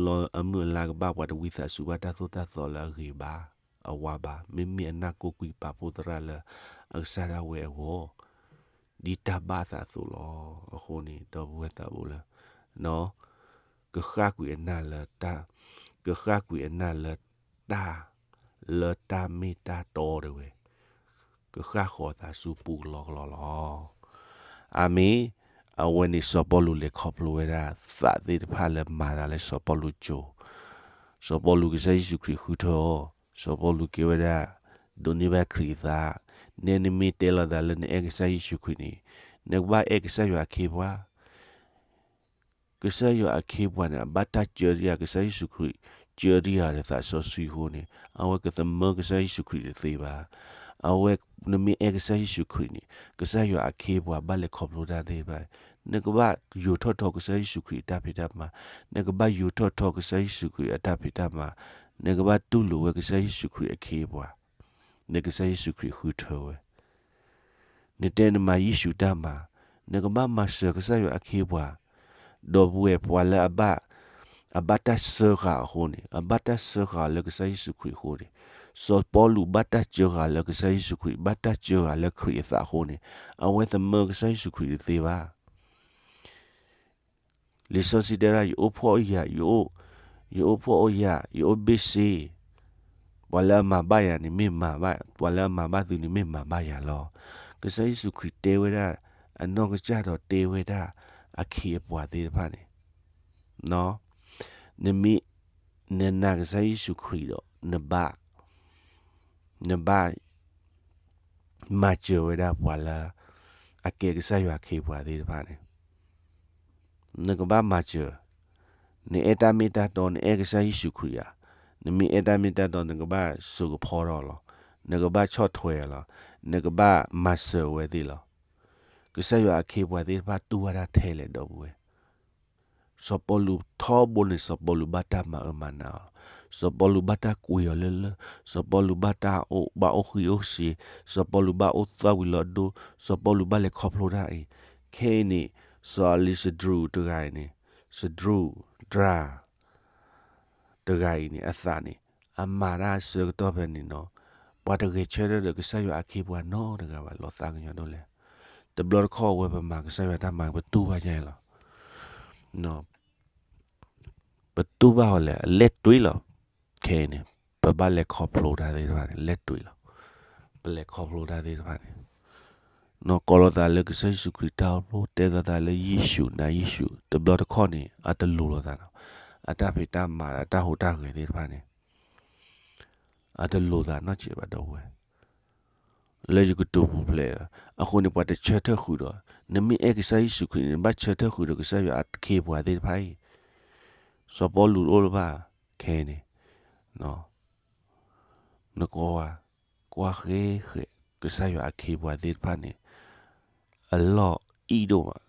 အလါကဘၣ် ပှၤတဝံသးစူၤဘၣ်တၢ်သိၣ်တၢ်သီလၢအဂ့ၤဘၣ်, အဝါဘၣ်, မ့မ့ၢ်အနၢ်ကိၢ်ကွံာ်ပာ်ဖှိၣ်သရၣ်လၢအကစၢ်ဒၣ်ဝဲအဂီၢ်, ဒ်တၢ်ဘၣ်အသးအသိးလီၤ. အဃိန့ၣ် ဒီပုၢ်ဝဲၢ်သးဘိလၢ ကဃၣ်ကွံာ်အနၢ်လၢတၢ်, ကဃၣ်ကွံာ်အနၢ်လၢတၢ်, လၢတၢ်မ့ၢ်တၢ်တီတဲဝဲ, ကဃၣ်ဃီၤသးဆူပူကလီကလီလီၤ. အၤမ့ၣ်, အဝဲန့ၣ်စီၤပီလူးလဲၤခီဖျိဝဲဒၣ် သးသ့ၣ်တဖၣ်လၢမၤသးလၢစီၤပီလူးစိၤ, စီၤပီလူးကစၢ်ယ့ၣ်ၡူးခရံာ်ဃုထၢအီၤ, စီၤပီလူးကဲဝဲဒၣ် ဒိးန့ၢ်ဘၣ်ခရံာ်အသး, နဲနမ့ၢ်တဲလီၤသးလၢနအဲၣ်ကစၢ်ယ့ၣ်ၡူးခရံာ်န့ၣ်, နကဘၣ်အဲၣ်ကစၢ်ယွၤအခ့အပှၤ ကစၢ်ယွၤအခ့အပှၤန့ၣ် အဘၣ်တၢ်စၢတံၢ်ယၤ ကစၢ်ယ့ၣ်ၡူးခရံာ် စၢတံၢ်ယၤဒီးသးစီဆှံအဃိန့ၣ် အဝဲကသမၢကစၢ်ယ့ၣ်ၡူးခရံာ်တသ့ဘၣ်. အဝဲ နမ့ၢ်အဲၣ်ကစၢ်ယ့ၣ်ၡူးခရံာ်န့ၣ် ကစၢ်ယွၤအခ့အပှၤဘၣ်လဲၤခီဖျိတၢ်သ့ၣ်တဖၣ်, နကဘၣ်ယိးထီၣ်ထီကစၢ်ယ့ၣ်ၡူးခရံာ်အတၢ်ဖံးတၢ်မၤ, နကဘၣ်ယိးထီၣ်ထီကစၢ်ယ့ၣ်ၡူးခရံာ်အတၢ်ဖံးတၢ်မၤ, နကဘၣ်တူၢ်လိာ်ဝဲကစၢ်ယ့ၣ်ၡူးခရံာ်အခ့အပှၤ လၢကစၢ်ယ့ၣ်ၡူးခရံာ်ဃုထၢဝဲ. နတဲနမၤယ့ၣ်ၡူးတၢ်မၤ, နကဘၣ်မၤစၢၤကစၢ်ယွၤအခ့အပှၤ, ဒီပုၢ်ဝဲၢ်ပှၤလၢအဘၣ်, အဘၣ်တၢ်စၢဃာ်အဃိန့ၣ်, အဘၣ်တၢ်စၢဃာ်လၢကစၢ်ယ့ၣ်ၡူးခရံာ်အဃိန့ၣ်, စီၤပီလူးဘၣ်တၢ်စၢဃာ်လၢကစၢ်ယ့ၣ်ၡူးခရံာ်, ဘၣ်တၢ်စၢဃာ်လၢခရံာ်အသးအဃိန့ၣ်, အဝဲသမၢကစၢ်ယ့ၣ်ၡူးခရံာ်တသ့ဘၣ်. လံာ်စီဆှံတဲဒၣ် ယအိၣ်ဖှိၣ်အိၣ်ယာ်, ယအိၣ်ဖှိၣ်အိၣ်ယာ်, ယအိၣ်ဘ့ၣ်ဆ့, ပှၤလၢအမၤဘၣ်ယၤန့ၣ်မ့ၢ်မၤဘၣ်, ပှၤလၢအမၤဘၣ်သုန့ၣ်မ့ၢ်မၤဘၣ်ယၤလီၤ. ကစၢ်ယ့ၣ်ၡူးခရံာ်တဲဝဲဒၣ် အနီၢ်ကစၢ်ဒီးတဲဝဲဒၣ် အခ့အပှၤသ့ၣ်တဖၣ်န့ၣ်, နမ့ၢ်, နနာ်ကစၢ်ယ့ၣ်ၡူးခရံာ်ဒီး နဘၣ်, နဘၣ် မၤစၢၤဝဲဒၣ်ပှၤလၢ အကဲကစၢ်ယွၤအခ့အပှၤသ့ၣ်တဖၣ်န့ၣ်, နကဘၣ်မၤစၢၤ, နအဲၣ်တၢ်မ့ၢ်တၢ်တီ နအဲၣ်ကစၢ်ယ့ၣ်ၡူးခရံာ်ဧါ, နမ့ၢ်အဲၣ်တၢ်မ့ၢ်တၢ်တီ နကဘၣ်စိာ်ကဖီထီၣ်လီၤ, နကဘၣ်ဆီၣ်ထွဲလီၤ, နကဘၣ်မၤစၢၤဝဲသ့ၣ်လီၤ. ကစၢ်ယွၤအခ့အပှၤသ့ၣ်တဖၣ်တူၢ်ဘၣ်တၢ်ထဲလဲၣ် ဒီပုၢ်ဝဲၢ် စီၤပီလူးထီဘိန့ၣ် စီၤပီလူးဘၣ်တၢ်မၤအၢမၤနးအီၤလီၤ. စီၤပီလူးဘၣ်တၢ်ကွံာ်အီၤလၢလၢၢ်, စီၤပီလူးဘၣ်တၢ်အိၣ်, ဘၣ်အိၣ်ဃံအိၣ်စ့, စီၤပီလူးဘၣ်အိၣ်သီၣ်ဝံၤလီၤဒိ, စီၤပီလူးဘၣ်လဲၤခီဖျိတၢ်အံၤ, ခဲအံၤန့ၣ် စီၤအလံးစတြူးတဂၤအံၤန့ၣ်, စတြူး, တြၤ တဂၤအံၤန့ၣ် အသးန့ၣ် အမၤတၢ်ဆၢကတီၢ်ဖဲန့ၣ်နီၤ, ပှၤတဂဲၤဆၢထၢၣ်ဒီးကစၢ်ယွၤအခ့အပှၤနီတဂၤဘၣ် လီၤသးကညီၤဒိၣ်လဲၣ်. တဘျီတခီၣ်ဝဲပမၤကစၢ်ယွၤတၢ်မၤ ပတူၢ်ဘၣ်ယါလီၤ. ပတူၢ်ဘၣ်ဝဲလဲၣ် အလဲၢ်တွံၢ်လီၤ. ခဲအံၤန့ၣ် ပဘၣ်လဲၤခီဖျိတၢ်သ့ၣ်တဖၣ်န့ၣ် လဲၢ်တွံၢ်လီၤ. ပလဲၤခီဖျိတၢ်သ့ၣ်တဖၣ်န့ၣ် နီၢ်ကီၢ်လိာ်သးလၢကစၢ်ယ့ၣ်ၡူးခရံာ်တၢ်အိၣ်ဖှိၣ် တဲသးသးလၢယ့ၣ်ၡူး နၤယ့ၣ်ၡူး တဘျီတခီၣ်န့ၣ် အတလိၤလိာ်သးနီၤ, အတၢ်ဖံးတၢ်မၤဒီးတၢ်ဟူးတၢ်ဂဲၤသ့ၣ်တဖၣ်န့ၣ် အတလိၤသးနီတစဲးဘၣ် ဒီပုၢ်ဝဲၢ်, လၢယကတိၤပူၤဖျဲးလီၤ. အဃိန့ၣ် ပှၤတဆၢထၢၣ်ဃုာ်ဒီး, နမ့ၢ်အဲၣ်ကစၢ်ယ့ၣ်ၡူးခရံာ်န့ၣ် နဘၣ်ဆၢထၢၣ်ဃုာ်ဒီးကစၢ်ယွၤအခ့အပှၤသ့ၣ်တဖၣ်အံၤ, စီၤပီလူးတအိၣ်လၢၤဘၣ် ခဲအံၤန့ၣ် နကွၢ်ဝဲ, ကွၢ်ဃဲဃဲ ကစၢ်ယွၤအခ့အပှၤသ့ၣ်တဖၣ်န့ၣ် အလီၢ်အံၣ်ဒိၣ်မး,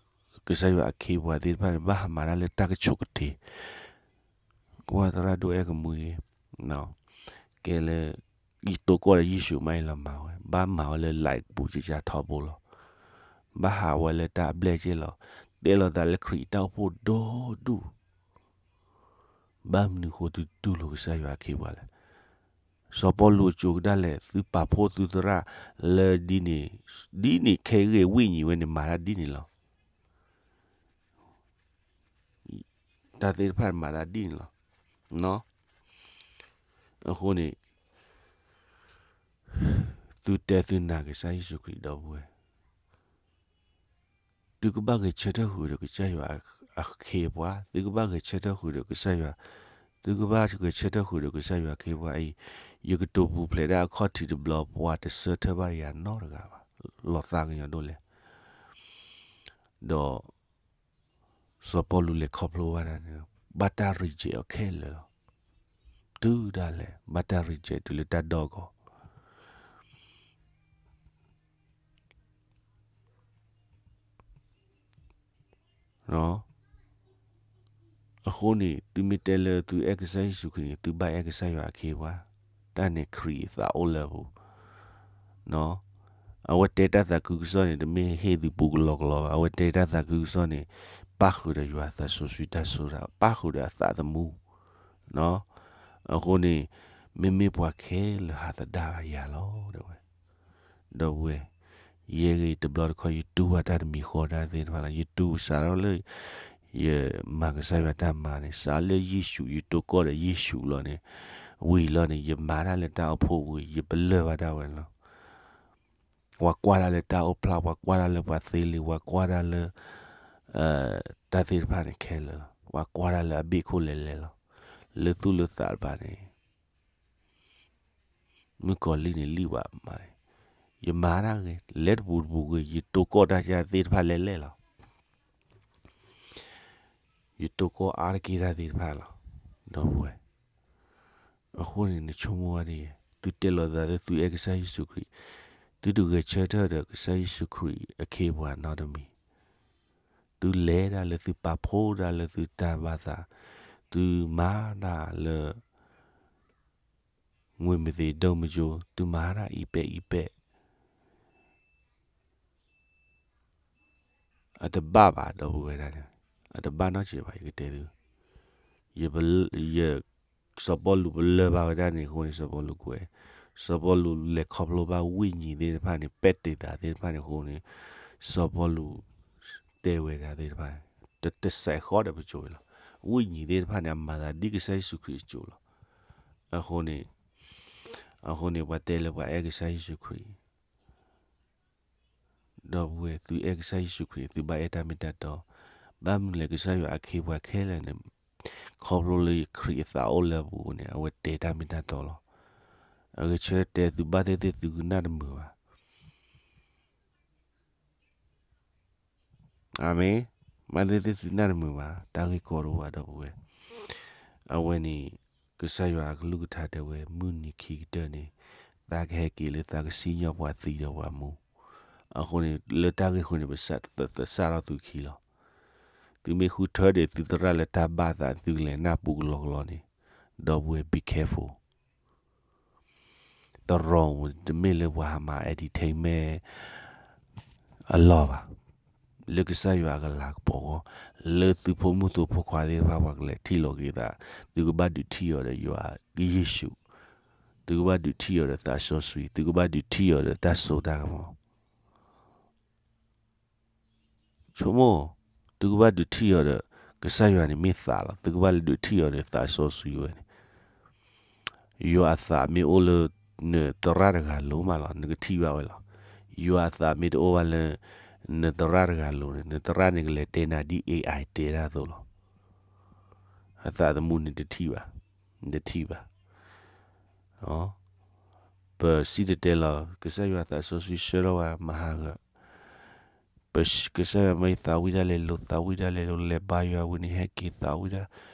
ကစၢ်ယွၤအခ့အပှၤသ့ၣ်တဖၣ်န့ၣ် ဘၣ်ဟးမၤတၢ်လၢတၢ်ကဆိးကတ့ၤ, ကွၢ်သရၣ်ဒိၣ်အဲၣ်ကမှံ, ကဲလၢ ယတိၢ်ကီၢ်ဒီးယ့ၣ်ၡူးမးအံၤလီၤမၤဝဲ, ဘၣ်မၤဝဲလၢ like ပူၤကကါထီဘိလီၤ. ဘၣ်ဟးဝဲလၢတၢ်အဘျဲၣ်က့လီၤ. တဲလိာ်သးလၢခရံာ်အတၢ်အိၣ်ဖှိၣ်ဒီဒူၣ်, ဘၣ်မနုၤဃိသုတူၢ်လိာ်ကစၢ်ယွၤအခ့အပှၤလဲၣ်. စီၤပီလူးအစိၤကဒၣ်လဲာ် သုပာ်ဖှိၣ်သုသရၣ်လၢဒ်န့ၣ်, ဒ်န့ၣ်ခဲအံၤဂ့ၤဝိညာဉ်ဝဲန့ၣ် မၤတၢ်ဒ်န့ၣ်လီၤ. တၢ်သ့ၣ်တဖၣ်မၤတၢ်ဒ်န့ၣ်လီၤ. အဃိန့ၣ် သုတဲသုနာ်ကစၢ်ယ့ၣ်ၡူးခရံာ် ဒီပုၢ်ဝဲၢ်, သုကဘၣ်ဂဲၤဆၢထၢၣ်ဃုာ်ဒီးကစၢ်ယွၤအခ့အပှၤ, သုကဘၣ်ဂဲၤဆၢထၢၣ်ဃုာ်ဒီးကစၢ်ယွၤ, သုကဘၣ်ဂဲၤဆၢထၢၣ်ဃုာ်ဒီးကစၢ်ယွၤအခ့အပှၤအံၤ, ယကတိၤပူၤဖျဲးဒၣ်အခီၣ်ထံးတဘျီ ပှၤတဆၢထၢၣ်ဘၣ်ယၤနီတဂၤဘၣ်. လီၤသးကညီၤဒိၣ်လဲၣ်. ဒီး စီၤပီလူးလဲၤခီဖျိဘၣ်ဒၣ်န့ၣ် ဘၣ်တၢ် reject အီၤခဲလၢာ်လီၤ. တုၤဒၣ်လဲာ် ဘၣ်တၢ် reject တုၤလၢတၢ်ဒီၣ်ကီၢ် အဃိန့ၣ် သုမ့ၢ်တဲလၢသုအဲၣ်ကစၢ်ယ့ၣ်ၡူးခရံာ်န့ၣ် သုဘၣ်အဲၣ်ကစၢ်ယွၤအခ့အပှၤ, တၢ်န့ၣ်ခရံာ်အသးအိၣ်လၢအပူၤ. အဝဲတဲတၢ်သးခုကစီၣ်န့ၣ် တမ့ၢ်ဟ့ၣ်သုပူကလီကလီဘၣ်. အဝဲတဲတၢ်သးခုကစီၣ်န့ၣ် ပၣ်ဃုာ်ဒီးယွၤသးစီဆှံတၢ်စိတၢ်, ပၣ်ဃုာ်ဒီးအသးသမူ. အဃိန့ၣ် မ့မ့ၢ်ပှၤခဲလၢာ်ဟးသဒၣ်ယၤလီၤ တဲဝဲ. ဒီပုၢ်ဝဲၢ်, ယဲဂ့ၤတဘျီတခီၣ် ယတူၢ်ဘၣ်တၢ်တမံၤဃီတၢ်သ့ၣ်တဖၣ်လီၤ. ယတူၢ်စးထီၣ်လၢ ယမၤကစၢ်ယွၤတၢ်မၤန့ၣ် စးလၢယ့ၣ်ၡူး ယတိၢ်ကီၢ်ဒီးယ့ၣ်ၡူးလီၤန့ၣ်, ဝံၤလီၤန့ၣ် ယမၤတၢ်လၢတၢ်အိၣ်ဖှိၣ်ပူၤ ယပလၢၢ်ဘၣ်ဒၣ်ဝဲလီၤ. ပှၤကွၢ်တၢ်လၢတၢ်အိၣ်ဖျါ, ပှၤကွၢ်တၢ်လၢပှၤသ့လံ, ပှၤကွၢ်တၢ်လၢ တၢ်သ့ၣ်တဖၣ်န့ၣ်ခဲလၢာ်လီၤ. ပှၤကွၢ်တၢ်လၢအဘ့ၣ်ခိၣ်လဲၤလဲၤလီၤ. လၢသူၣ်လၢသးတဖၣ်န့ၣ် မုၣ်ကီၤလံၢ်န့ၣ်လံၣ်ဘၣ်မး, ယမၤတၢ်ဂ့ၤ လဲၤတပူၤတပူၤဂ့ၤ ယတိၢ်ကီၢ်တၢ်ယၤသ့ၣ်တဖၣ်လဲၤလဲၤလီၤ. ယတိၢ်ကီၢ်အါတက့ၢ်တၢ်သ့ၣ်တဖၣ်လီၤ. ဒီပုၢ်ဝဲၢ်, အဃိန့ၣ် နဆိကမိၣ်ဝဲဒ်အံၤ, သုတဲလီၤသးလၢသုအဲၣ်ကစၢ်ယ့ၣ်ၡူးခရံာ်, သုတဂဲၤဆၢထၢၣ်ဒီးကစၢ်ယ့ၣ်ၡူးခရံာ်အခ့အပှၤနီတမံၤ, သုလဲၤတၢ်လၢသုပာ်ဖှိၣ်တၢ်လၢသုတၢ်ဘၣ်သး, သုမၤတၢ်လၢ ငွေမသ့ၣ်ဒိၣ်မကၠိ, သုမၤတၢ်အံၤပဲာ်အံၤပဲာ် အတဘၣ်ဘၣ် ဒီပုၢ်ဝဲၢ်ဒၣ်န့ၣ်, အတဘၣ်နီတစဲးဘၣ် ယကတဲသု, ယ စီၤပီလူးပလၢၢ်ဘၣ်ဝဲဒၣ်န့ၣ်အဃိန့ၣ် စီၤပီလူးကွဲး, စီၤပီလူးလဲၤခီဖျိဘၣ်ဝိညာဉ်သ့ၣ်တဖၣ်န့ၣ် ပဲာ်တ့ၢ်သးသ့ၣ်တဖၣ်န့ၣ်အဃိန့ၣ် စီၤပီလူးတဲဝဲဒၣ်သ့ၣ်တဖၣ် တစဲးဃီဒီးပစိၤလီၤ. ဝိညာဉ်သ့ၣ်တဖၣ်န့ၣ် အမၤသးဒ်ကစၢ်ယ့ၣ်ၡူးခရံာ်အစိၤလီၤ. အဃိန့ၣ် အဃိန့ၣ် ပှၤတဲလၢပှၤအဲၣ်ကစၢ်ယ့ၣ်ၡူးခရံာ် ဒီပုၢ်ဝဲၢ် သုအဲၣ်ကစၢ်ယ့ၣ်ၡူးခရံာ် သုဘၣ်အဲၣ်တၢ်မ့ၢ်တၢ်တီ, ဘၣ်မနုၤလဲၣ် ကစၢ်ယွၤအခ့အပှၤခဲလၢာ်န့ၣ် ခီဖျိလၢခရံာ်အသးအိၣ်လၢအပူၤန့ၣ် အဝဲတဲတၢ်မ့ၢ်တၢ်တီလီၤ. အဂဲၤဆၢတဲသုဘၣ်သ့ၣ်သ့ၣ်သုကနၣ်တမုာ်ဘၣ်. အၤမ့ၣ်, ဘၣ်သ့ၣ်သ့ၣ်သုနၢ်တမုာ်ဘၣ်, တၢ်ဂ့ၢ်ကီတအိၣ်ဘၣ် ဒီပုၢ်ဝဲၢ်. အဝဲန့ၣ် ကစၢ်ယွၤအကလုၢ်ကထါတဲဝဲ မုၢ်နံၤခံကတၢၢ်န့ၣ် သးကဟဲက့ၤလၢသးကစံၣ်ညီၣ်ပှၤသံဒီးပှၤမူ. အဃိန့ၣ် လၢတၢ်ဂ့ၢ်အဃိန့ၣ် ပသဆၣ်ထီၣ်သုခံလီၤ. သုမ့ၢ်ဃုထၢဒီးသုသရၣ်လၢတၢ်ဘၣ်သး သုကလဲၤနၢ်ပူၤကလီကလီန့ၣ်, ဒီပုၢ်ဝဲၢ် be careful. တရီမူ တမ့ၢ်လၢပှၤဟးမၤ entertainment အလီၢ်ဘၣ်. လၢကစၢ်ယွၤအကလၤကပီၤအဂီၢ်, လၢသုဖိမုၣ်ဖိခွါသ့ၣ်တဖၣ် ပှၤကလဲၤထံၣ်လိာ်က့ၤသး, သုကဘၣ်ဒုးထံၣ်အီၤဒီးယွၤကယ့ၣ်ၡူး, သုကဘၣ်ဒုးထံၣ်အီၤဒီးသးစီဆှံ, သုကဘၣ်ဒုးထံၣ်အီၤဒီးတၢ်စိတၢ်ကမီၤ ဆိကမိၣ်, သုကဘၣ်ဒုးထံၣ်အီၤဒီး ကစၢ်ယွၤန့ၣ်မ့ၢ်သးလီၤ. သုကဘၣ်လဲၤဒုးထံၣ်အီၤဒီးသးစီဆှံဝဲန့ၣ်, ယွၤအသးမ့ၢ်အိၣ်လၢ နသရၣ်တဂၤလိၤမးလီၤ နကထံၣ်ဘၣ်ဝဲလီၤ. ယွၤအသးမ့ၢ်တအိၣ်ဘၣ်လၢ နသရၣ်တဂၤလိၤန့ၣ် နသရၣ်န့ၣ်ကလဲၤတဲနၤဒ် AI တဲတၢ်အသိးလီၤ. အသးသမူန့ၣ်တထံၣ်ဘၣ်, နတထံၣ်ဘၣ်. ပစံၣ်တဲၤတဲလီၤ ကစၢ်ယွၤသးစီဆှံဆှၢထီၣ်ဝဲမဟါဂၤ ပကစၢ်ယွၤမၢယသးဝံၣ်ဒၣ်လဲာ်လိၤ သးဝံၣ်ဒၣ်လဲာ်လိၤ လဲၤဘါယွၤဝံၤန့ၣ် ဟဲက့ၤသးဝံၣ်ဒၣ်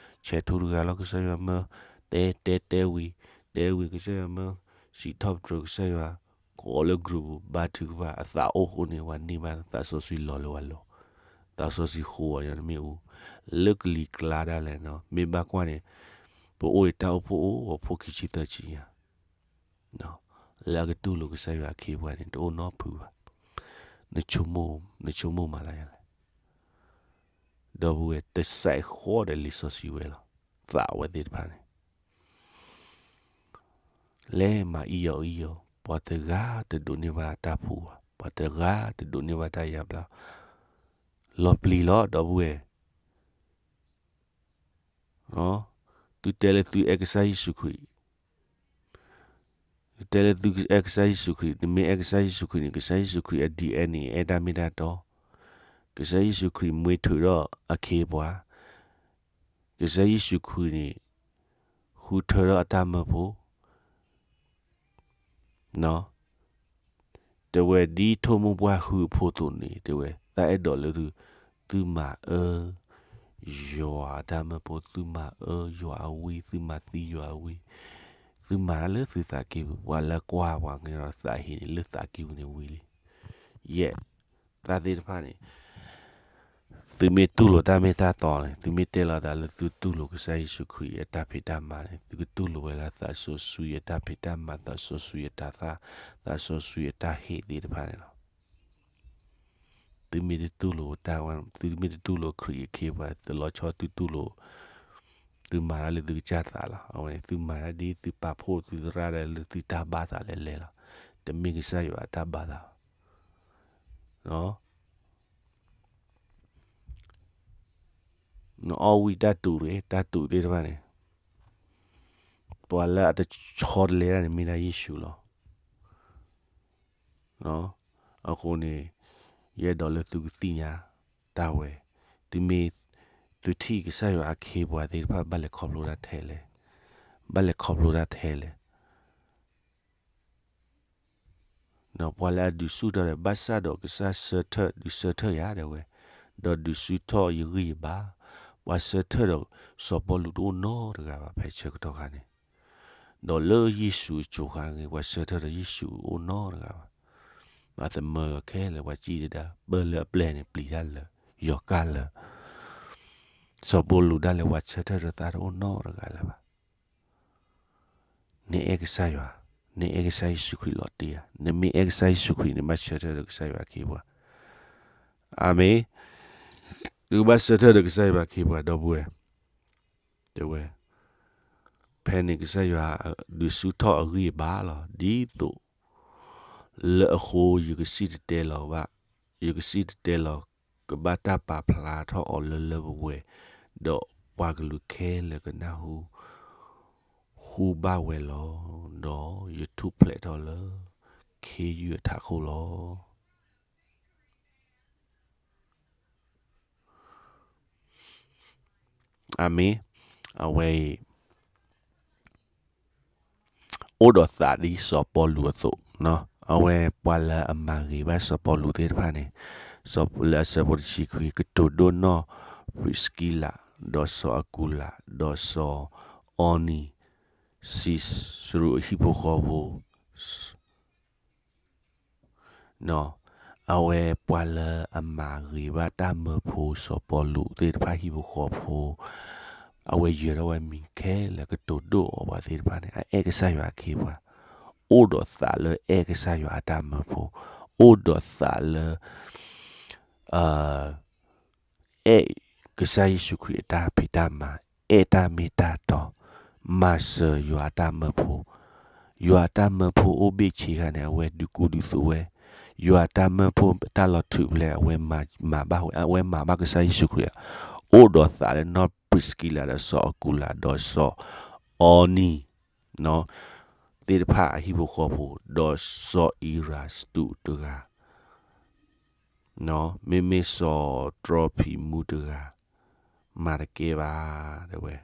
ဆဲးထူတဂၤလီၤ ကစၢ်ယွၤမၢ တဲတဲတဲဝံၤ တဲဝံၤ ကစၢ်ယွၤမၢ စံးထီၣ်ပတြၢၤ ကစၢ်ယွၤ ကိးလၢ group ပူၤ ဘါထုကဖၣ် အသးအိၣ်အဃိန့ၣ် ပှၤန့ၢ်ဘၣ်သးစီဆှံလီၤလၢပှၤလိၤ သးစီဆှံဃိဝဲန့ၣ်မ့ၣ်အူ လၢကလံၤကျါဒၣ်လဲာ်နီၤ မ့ၢ်ဘၣ်ကွၢ်န့ၣ် ပအိၣ်အံၤတၢ်အိၣ်ဖှိၣ်အိၣ်ဝဲဖိခံဆံသၢဆံညါ လၢအကတူၢ်လိာ်ကစၢ်ယွၤအခ့အပှၤန့ၣ် တအိၣ်နီတဖုဘၣ်. နဆိကမိၣ်မးလၢယၤလဲၣ်. ဒီပုၢ်ဝဲၢ် တစဲးဃီဒီးလံာ်စီဆှံဝဲလီၤ. သးဝဲသ့ၣ်တဖၣ်န့ၣ် လဲၤမၤအံၣ်ယီၤအံၣ်ယီၤ, ပှၤတဂၤတဒိးန့ၢ်ဘၣ်တၢ်ဖှူဘၣ်, ပှၤတဂၤတဒိးန့ၢ်ဘၣ်တၢ်ယါဘျါ, လီၤပျံၤလီၤ ဒီပုၢ်ဝဲၢ်. သုတဲလၢသုအဲၣ်ကစၢ်ယ့ၣ်ၡူးခရံာ်, သုတဲလၢသုအဲၣ်ကစၢ်ယ့ၣ်ၡူးခရံာ်, နမ့ၢ်အဲၣ်ကစၢ်ယ့ၣ်ၡူးခရံာ်န့ၣ် ကစၢ်ယ့ၣ်ၡူးခရံာ်အ DNA န့ၣ် အဲၣ်တၢ်မ့ၢ်တၢ်တီ, ကစၢ်ယ့ၣ်ၡူးခရံာ်မွေးထုတ်ထီၣ်အခ့အပှၤ, ကစၢ်ယ့ၣ်ၡူးခရံာ်န့ၣ် ဃုထၢထီၣ်အတၢ်မၢဖိ, တဲဝဲဒ်ထိၣ်မိၢ်ပှၢ်ဟုအဖိအသိးန့ၣ် တဲဝဲ တၢ်အဲၣ်ဒိးလၢသု, သုမၤအၢ ယွၤအတၢ်မၢဖိ, သုမၤအၢယွၤအဝံ, သုမၤသံယွၤအဝံ, သုမၤတၢ်လၢသုသးကံၢ်ပူၤ, ပှၤလၢကွၢ်ပှၤကညီဒီးသးဟ့န့ၣ် လၢသးကံၢ်ပူၤန့ၣ်ဝံၤလံ. ယဲၢ်, တၢ်သ့ၣ်တဖၣ်န့ၣ် သုမ့ၢ်တူၢ်လိာ်တၢ်မ့ၢ်တၢ်တီန့ၣ်, သုမ့ၢ်တဲလီၤသးလၢသုတူၢ်လိာ်ကစၢ်ယ့ၣ်ၡူးခရံာ်အတၢ်ဖံးတၢ်မၤန့ၣ်, သုကတူၢ်လိာ်ဝဲလၢသးစီဆှံအတၢ်ဖံးတၢ်မၤ, သးစီဆှံအတၢ်သၣ်, သးစီဆှံအတၢ်ဟ့ၣ်သ့ၣ်တဖၣ်န့ၣ်လီၤ. သုမ့ၢ်တတူၢ်လိာ်တၢ်ဝဲ, သုမ့ၢ်တတူၢ်လိာ်ခရံာ်အခ့အပှၤ, တလီၤဆီသုတူၢ်လိာ်, သုမၤတၢ်လၢသုကစၢ်သးလီၤ. အဝဲန့ၣ် သုမၤတၢ်ဒ်သုပာ်ဖှိၣ်သုသရၣ်ဒၣ်လၢသုတၢ်ဘၣ်သးလဲၤလဲၤလီၤ. တမ့ၢ်ကစၢ်ယွၤအတၢ်ဘၣ်သးဘၣ်. နအီၣ်ဝံၣ်တၢ်တူးတဂ့ၤ, တၢ်တူးသ့ၣ်တဖၣ်န့ၣ်, ပှၤလၢအတဆီတလဲတၢ်န့ၣ် မ့ၢ်ဒၣ်ယ့ၣ်ၡူးလီၤ. အဃိန့ၣ် ယအဲၣ်ဒိးလၢသုကသ့ၣ်ညါတၢ်ဝဲ, သုမ့ၢ်, သုထံၣ်ကစၢ်ယွၤအခ့အပှၤသ့ၣ်တဖၣ် ဘၣ်လဲၤခီဖျိတၢ်ထဲလဲၣ်, ဘၣ်လဲၤခီဖျိတၢ်ထဲလဲၣ်. ဒီးပှၤလၢအဒုးဆူၣ်ထီၣ်ဒီး ဘၣ်ဆၣ်ဒီးကစၢ်ဆၢထၢၣ်, ဒုးဆၢထၢၣ်ယၤဒၣ်ဝဲ, ဒီးဒုးဆူၣ်ထီၣ်ယဂံၢ်ယဘါ, ပှၤဆၢထၢၣ်ဒီးစီၤပီလူးတအိၣ်နီတဂၤဘၣ် ဖဲဆၢကတီၢ်ခါန့ၣ်, ဒီးလၢယ့ၣ်ၡူးအစိၤခါန့ၣ် ပှၤဆၢထၢၣ်ဒီးယ့ၣ်ၡူးအိၣ်နီတဂၤဘၣ်. အသမၢခဲလၢာ် ပှၤစံၣ်တဲဒၣ် ပၢၢ်လၢအပျဲၢ်န့ၣ် ပျံၤတၢ်လၢာ်, ယီၤကၢ်လၢာ်, စီၤပီလူးဒၣ်လဲာ် ပှၤဆၢထၢၣ်ဒီးသးတအိၣ်နီတဂၤလၢၤဘၣ်. နအဲၣ်ကစၢ်ယွၤ, နအဲၣ်ကစၢ်ယ့ၣ်ၡူးခရံာ်လီၤတံၢ်ဧါ, နမ့ၢ်အဲၣ်ကစၢ်ယ့ၣ်ၡူးခရံာ်န့ၣ် ဘၣ်ဆၢထၢၣ်ဒီးကစၢ်ယွၤအခ့အပှၤ, အၤမ့ၣ်, သုကဘၣ်ဆၢထၢၣ်ဒီးကစၢ်ယွၤအခ့အပှၤ ဒီပုၢ်ဝဲၢ်, တဲဝဲ, ဖဲန့ၣ်ကစၢ်ယွၤဒုးဆူၣ်ထီၣ်အဂံၢ်အဘါလီၤ. ဒ်သိးလၢအဃိ ယကစံၣ်တဲၤတဲလီၤဘၣ်, ယကစံၣ်တဲၤတဲလီၤ ကဘၣ်တၢ်ပာ်ဖျါထီၣ်အီၤလၢလၢပှဲၤပှဲၤ, ဒီးပှၤကလုာ်ခဲလၢာ်ကနၢ်ဟူဃုာ်ဘၣ်ဝဲလီၤ. ဒီးယထူၣ်ဖျဲးထီၣ်လၢခ့ယုၢ်အထးခိၣ်လီၤ. အၤမ့ၣ်. အဝဲအံၤ အိၣ်ဒီးသးဒ်စီၤပီလူးအသိး, အဝဲပှၤလၢအမၤဂ့ၤဘၣ်စီၤပီလူးသ့ၣ်တဖၣ်န့ၣ်, လၢအဆၢဖိတဆံခွံ ကတိၤဒိၣ်နီၢ်ပြံးစကံလး, ဒီးစီၤအကူလး, ဒီးစီၤအီနံၡံးစရူးအဟံၣ်ဖိဃီဖိ အဝဲပှၤလၢအမၤဂ့ၤဘၣ်တၢ်မၢဖိစီၤပီလူးသ့ၣ်တဖၣ်ဟံၣ်ဖိဃီဖိ, အဝဲယၢၤထီၣ်ဝဲမံၤခဲလၢာ် ကတိၤဒိၣ်အီၤပှၤသ့ၣ်တဖၣ်န့ၣ် အအဲၣ်ကစၢ်ယွၤအခ့အပှၤ, အိၣ်ဒီးသးလၢအဲၣ်ကစၢ်ယွၤအတၢ်မၢဖိ, အိၣ်ဒီးသးလၢ အဲၣ်ကစၢ်ယ့ၣ်ၡူးခရံာ်အတၢ်ဖံးတၢ်မၤ, အဲၣ်တၢ်မ့ၢ်တၢ်တီ, မၤစၢၤယွၤအတၢ်မၢဖိ, ယွၤအတၢ်မၢဖိအိၣ်ဘ့ၣ်ဆ့ခါန့ၣ် အဝဲဒုးကူဒုးသိးဝဲ, ယွၤအတၢ်မၢဖိတၢ်လီၤထုးဖျဲး အဝဲမၤဘၣ်ဝဲ, အဝဲမၤဘၣ်ကစၢ်ယ့ၣ်ၡူးခရံာ်, အိၣ်ဒီးသးလၢနီၢ်ပြံးစကံလး ဒီးစီၤအကူလး ဒီးစီၤအီနံၣ် သ့ၣ်တဖၣ်အဟံၣ်ဖိဃီဖိ, ဒီးစီၤအံရၤစတူးတဂၤ, မ့မ့ၢ်စီၤတြီဖံးမူတဂၤ, မၤတကဲဘၣ် တဲဝဲ.